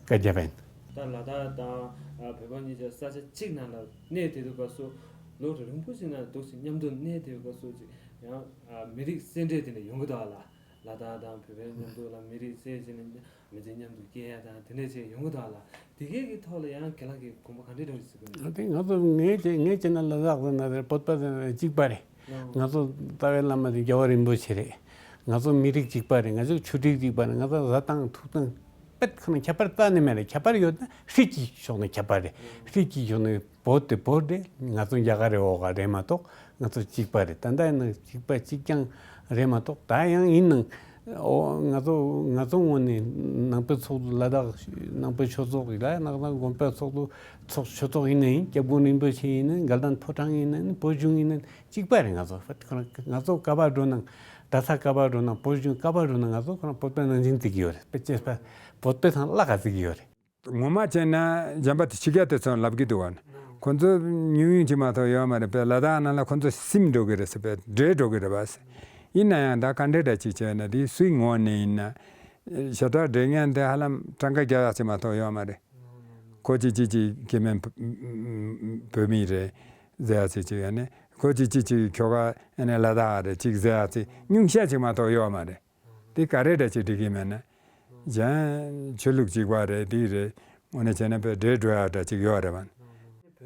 བཀའ་རྒྱབ་པ་ཡིན། ད་ལ་དྭགས་དང་ཨ་བོད་པ་གཉིས་ཆ་ས་ཆ་གཅིག་ནང་ལ་གནས་དེ་དུས་སྐབས་སུ་ལོ་རིང་པོ་ཞིག་ནང་འདུག་ཅིག་མཉམ་དུ་གནས་དེ་དུས་སྐབས་སུ་ཅིག་ཡང་ཨ་མི་རིགས་བསྲེས་འདྲེས་དེ་འདྲ་ཡོང་གི་འདུག་ཨ་ལ། ལ་དྭགས་དང་བོད་པའི་མཉམ་དུ་ལ་མི་རིགས་བསྲེས་བྱས་ནས་མི་ཚེ་མཉམ་དུ་སྐྱེལ་ཡ་དང་དེ་འདྲ་བྱས་ཡོང་གི་འདུག་ཨ་ལ། དེ་གའི་གི་ཐོག་ལ་ཡང་ཁྱེད་རང་གི་དགོངས་པ་ག་འདྲ་འདྲ་ཞིག་གཟིགས་ཀྱི་འདུག་དེ་ང་ཚོ་ངས་བྱས་ངས་བྱས་ན་ལ་དྭགས་ཟེར་ན་རེད། བོད་པ་ཟེར་ན་རེད། གཅིག་པ་རེད། ང་ཚོ་རྩ་བའི་བླ་མ་དེ་རྒྱལ་བ་རིན་པོ་ཆེ་རེད། ང་ཚོ་མི་རིགས་གཅིག་པ་རེད། ང་ཚོ་ཆོས་རིགས་གཅིག་པ་རེད། ང་ཚོ་བཟའ་སྟངས་འཐུང་སྟངས་དཔེ་ཁོ་ན་ཁྱད་པར་རྩ་ནས་མེད་རེད། ཁྱད་པར་ཡོད་ན་ཧྲིལ་གྱི་ཕྱོགས་ནས་ཁྱད་པར་རེད། ཧྲིལ་གྱི་ཕྱོགས་ནས་བོད་དེ་བོད་རེད། ང་ཚོ་རྒྱ་གར་རེད་འོ་ག་རེད་མ་གཏོགས་ང་ཚོ་གཅིག་པ་རེད། ད་ལྟ་ཡིན་ན་གཅིག་པ་གཅིག་རྐྱང་རེད་མ་གཏོགས་ད་ཡང་ཡིན་ནའང་འོ་ང་ཚོ་ང་ཚོ་ངོས་ནས་ནང་པའི་ཚོགས་འདུ་ལ་དྭགས་ནང་པའི་ཆོས་ཚོགས་ཡིན་ལ་ནང་དང་དགོན་པའི་ཚོགས་འདུ་ཚོགས་ཆོས་ཚོགས་ཡིན་ན་ཡིན། སྐྱབས་མགོན་རིན་པོ་ཆེ་ཡིན་ན་དགའ་ལྡན་ཕོ་བྲང་ཡིན་ན་ཡིན། བོད་གཞུང་ཡིན་ན་ཡིན། གཅིག་པ་རེད། ང་ཚོ་ང་ཚོ་ག་པར་འགྲོ་ནའང་གྲྭ་ས་ག་པར་འགྲོ་ནའང་བོད་གཞུང་ག་པར་འགྲོ་ནའང་ང་ཚོ་ཁོ་རང་བོད་པའི་ནང་བཞིན་བརྩི་གི་ཡོད་རེད། དཔེ་ཅེས་པ་བོད་པའི་ཐང་ལ་ག་བརྩི་གི་ཡོད་རེད། ངོ་མ་བྱས་ན་འཇམ་པ་དེ་ཕྱི་རྒྱལ་དེ་ཚོ་ལབ་ཀྱི་འདུག་བ། ཁོ་ཚོ་ཉུང་ཉུང་ཅིག་མ་གཏོགས་ཡོད་མ་རེད་པས། ལ་དྭགས་ནང་ལ་ཁོ་ཚོ་སིམ་འགྲོ་གི་རེད་ཟེར་པས། བྲོས་འགྲོ་གི་རེད་པས། ཡིན་ན་ཡང་ད་ག་འདྲས་འདྲ་ཅིག་བྱས་ན་དེ་སུའི་ངོས་ནས་ཡིན་ན། ཞེ་དྲག་འདྲེ་ངན་དེ་ཧ་ལམ་གྲངས་ཀ་རྒྱག་ཡག་ཅིག་མ་གཏོགས་ཡོད་མ་རེད། ཁོ་གཅིག་གཅིག་གཅིག་སྐྱེ་དམན་བོད་མི་རེད་ཟེར་ཡག་ཅིག་ཅིག་ཡོད་ནས། ཁོ་གཅིག་གཅིག་གཅིག་ཁྱོ་ག་ཨ་ནི་ལ་དྭགས་རེད་ཅིག་ཟེར་ཡག་ཅིག་ཉུང་ཤས་ཅིག་མ་གཏོགས་ཡོད་མ་རེད། དེ་ག་རེ་འདྲ་ཅིག་འགྲིག་གི་མེད་ན། གཞན་ཆོས་ལུགས་གཅིག་པ་རེད་དེ་རེད། དངོས་གནས་བྱས་ན་བོད་འདྲེ་འགྲོ་ཡག་འདྲ་ཅིག་ཡོད་རེད་པ།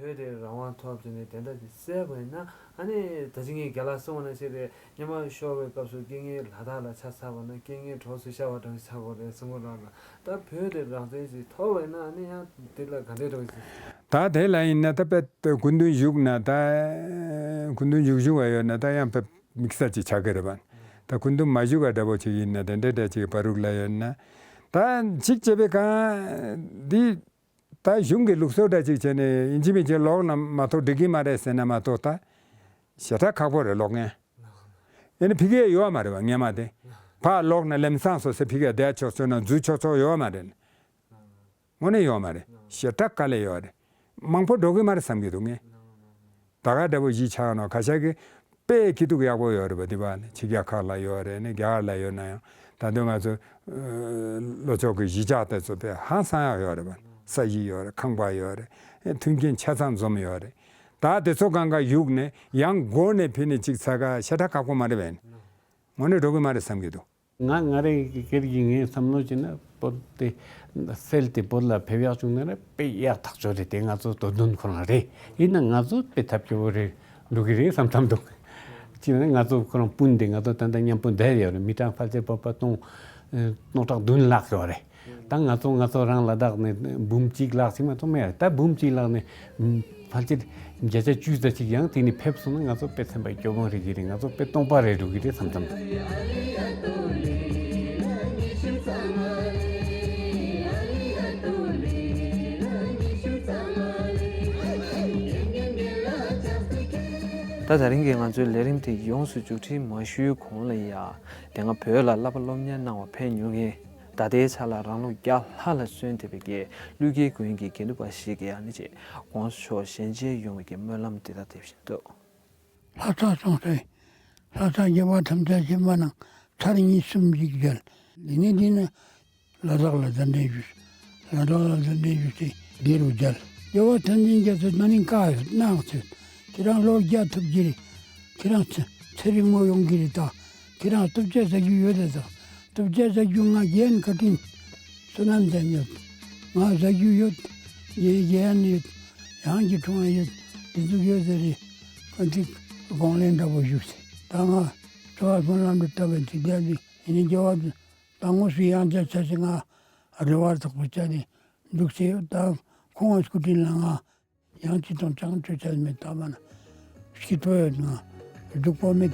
བོད་དེ་རང་དབང་ཐོབ་བྱས་ནས་དེ་འདྲ་ཅིག་བསད་པ་ཡིན་ན། ཨ་ནི་ད་ཅི་ངས་རྒན་ལགས་གསུངས་པ་ནང་བཞིན་རེད། སྔོན་མ་ཤོར་བའི་སྐབས་སུ་རྐྱེན་ངན་ལ་དྭགས་ལ་ཆ་ཚར་བ་ན་རྐྱེན་ངན་གྲོགས་སུ་ཤར་བ་འདྲ་ཆགས་དགོས་རེད་གསུང་གི་རེད་ལ། ད་བོད་དེ་རང་བཙན་ཞིག་ཐོབ་པ་ཡིན་ན་ཨ་ནི་ཡང་དེ་ལ་ག་འདྲས་འགྲོ་གི། ད་དེ་ལ་ཡིན་ན་ད་དཔེ་སྐུ་མདུན་བཞུགས་ན་ད། སྐུ་མདུན་བཞུགས་བཞུགས་པ་ཡོད་ན་ད་ཡང་དཔེ་དམིགས་བསལ་ཅིག་ཆགས་ཀྱི་རེད་པ། ད་སྐུ་མདུན་མ་བཞུགས་པ་འདྲ་པོ་ཅིག་ཡིན་ན་དེ་འདྲས་འདྲ་ཅིག་བར་རུག་ལ་ཡོད་ན། ད་གཅིག་བྱས་པའི་གང་འདི། ད་གཞུང་གི་ལུགས་སྲོལ་འདྲ་ཅིག་བྱས་ནས་ཡིན་གཅིག་མིན་གཅིག་ལོག་ན་མ་གཏོགས་འགྲིག་གི་མ་རེད་ཟེར་ན་མ་གཏོགས་ད། ཞེ་དྲག་ཁག་པོ་རེད་ལོག་མཁན། ཡིན་ན་ཕ་གིར་ཡོད་མ་རེད་པ་སྔོན་མ་དེ། ཕར་ལོག་ན་ལམ་སང་སོ་སོ་ཕ་གིར་བསྡད་ཆོག་ཆོག་ན་འཛུལ་ཆོག་ཆོག་ཡོད་མ་རེད། དངོས་གནས་ཡོད་མ་རེད། ཞེ་དྲག་དཀའ་ལས་ཡོད་རེད། མང་པོ་འགྲོ་གི་མ་རེད་བསམ་གྱི་འདུག་ངས། ད་ག་འདྲ་པོ་གཞིས་ཆགས་ནོ་ཁ་ཤས་ཀྱི་དཔེ་སྐྱིད་སྡུག་ཡག་པོ་ཡོད་རེད་པ། འདི་པ་ནི་ཕྱི་རྒྱལ་ཁག་ལ་ཡོད་རེད་ནི་རྒྱ་གར་ལ་ཡོད་ན་ཡང་། ད་དུང་ང་ཚོ་ལྷོ་ཕྱོགས་ཀྱི་གཞིས་ཆགས་དེ་ཚོ་དཔེ་ཧང་སང་ཡག་ཡོད་རེད་པ། ས་གཞི་ཡོད་རེད། ཁང་པ་ཡོད་རེད། མཐུན་རྐྱེན་ཆ་ཚང་འཛོམས་ཡོད་རེད། ད་དེ་ཚོ་གང་ག་གཡུགས་ནས་ཡང་སྒོ་ནས་ཕུད་ནས་ཅིག་ཚ་ག་ཞེ་དྲག་ཁག་པོ་མ་རེད་པས། དངོས་གནས་འགྲོ་གི་མ་རེད་བསམ་གྱི་འདུག་ང་ང་རེ་སྒེར་གྱི་ངའི་བསམ་བློ་བྱས་ན་བོད་དེ་སེལ་ཏེ་བོད་ལ་ཕེབས་ཡག་བྱུང་ན་རེད། དཔེ་ཡག་ཐག་ཆོད་རེད། དེ་ང་ཚོ་དོ་དོན་ཁོ་རང་རེད། ཡིན་ན་ང་ཚོ་དཔེ་ཐབས་སྐྱོ་བོ་རེད་འགྲོ་གི་རེད་བསམ་བསམ་འདུག་ཅི་ཡང་ན་ང་ཚོ་ཁོ་རང་སྤུན་དེ་ང་ཚོ་ད་ལྟ་མཉམ་པོ་བསྡད་ཡོད་རེད། མི་གྲངས་ཕལ་ཆེར་བོད་པ་སྟོང་སྟོང་ཕྲག་བདུན་ལྷག་ཡོད་རེད། ད་ང་ཚོ་ང་ཚོ་རང་ལ་དྭགས་ནས་འབུམ་གཅིག་ལྷག་ཅིག་མ་གཏོགས་མེད་རེད། ད་འབུམ་གཅིག་ལྷག་ནས་ཕལ་ཆེར་བརྒྱ་ཆ་བཅུ་ཙམ་ཅིག་ཡང་དེ་ནས་ཕེབས་སོང་ན་ང་ཚོ་དཔེ་སེམས་པ་སྐྱོ་བོ་རེད་ཀྱི་རེད། ང་ཚོ་དཔེ་སྟོང་པ་རེད་འགྲོ་གི་རེད་བསམ་བསམ། ད་དེ་རིང་གི་ང་ཚོའི་ལས་རིམ་དེ་ཡོངས་སུ་མཇུག་སྒྲིལ་མ་ཞུས་གོང་ལ་ཡ། དེ་སྔ་བོད་ལ་བསླབ་པ་སློབ་གཉེར་གནང་བར་ཕེབས་མྱོང་མཁན། ད་ལྟའི་ཆ་ལ་རང་ལོ་བརྒྱ་ལྷག་ལ་སོན་ཐེབས་པའི་ཀླུ་རྒྱལ་དགོན་གྱི་དགེ་འདུན་པ་ཞིག་གིས་ཨ་ནི་ཅེས་དགོངས་ཆོག་ཞལ་མཇལ་ཡོང་བའི་གི་སྨོན་ལམ་འདི་ལྟར་འདེབས་བཞིན་འདུག་ལྷ་ས་སོང་ཚེ། ལྷ་ས་རྒྱལ་བ་ཐམས་ཅད་མཁྱེན་པ་རྣམས་ཚར་གཉིས་གསུམ་ཞིག་མཇལ། འདི་ནས་འདི་ནི་ལ་དྭགས་ལ་གདན་འདྲེན་ཞུས། ལ་དྭགས་ལ་གདན་འདྲེན་ཞུས་ཏེ་རྒྱལ་རུ་མཇལ། རྒྱལ་བ་ཐམས་ཅད་མཇལ་ཚེ་ན་ནིང་བཀའ་གནང་ཚེ། ཁྱེད་རང་ལོ་བརྒྱ་ཐུབ་ཀྱི་རེད། ཁྱེད་རང་ཚེ་ཚེ་རིང་མོ་ཡོང་གི་རེད་ད། ཁྱེད་རང་ལྟོ་ཆས་ཟ་རྒྱུ་ཡོད་དེ་ད། ལྟོ་ཆས་ཟ་རྒྱུ་ང་རྒྱན་བཀའ་དྲིན་བསོད་ནམས་ལྡན་ཡོད། ང་ཟ་རྒྱུ་ཡོད། རྒྱན་རྒྱན་ཡོད། རང་གི་འཁྲུངས་ཡོད། དེ་ཚོ་ཡོད་ཟེར་རེད། བཀའ་ཁྲིད་དགོངས་ལན་འདྲ་པོ་ཞུས་ཏེ། ད་ང་ཚོ་བ་སྨོན་ལམ་དུ་བཏབ་པའི་ཚིག་རྒྱབ་ནས་ཡིན་ནི་རྒྱལ་བ་དང་དངོས་སུ་ཡང་བསྐྱར་ཆ་ཞིག་ང་རེ་བ་དག་པོ་བྱས་ནས་འདུག་ཟེར་ཡོད། ད་ཁོང་གི་སྐུ་དྲིན་ལ་ང་ཡང་ཅི་དང་ཅང་ཆོས་ཆ་མེད། ཐ་མ་ན་སྐྱིད་པོ་ཡོད། ང་སྡུག་པོ་མེད།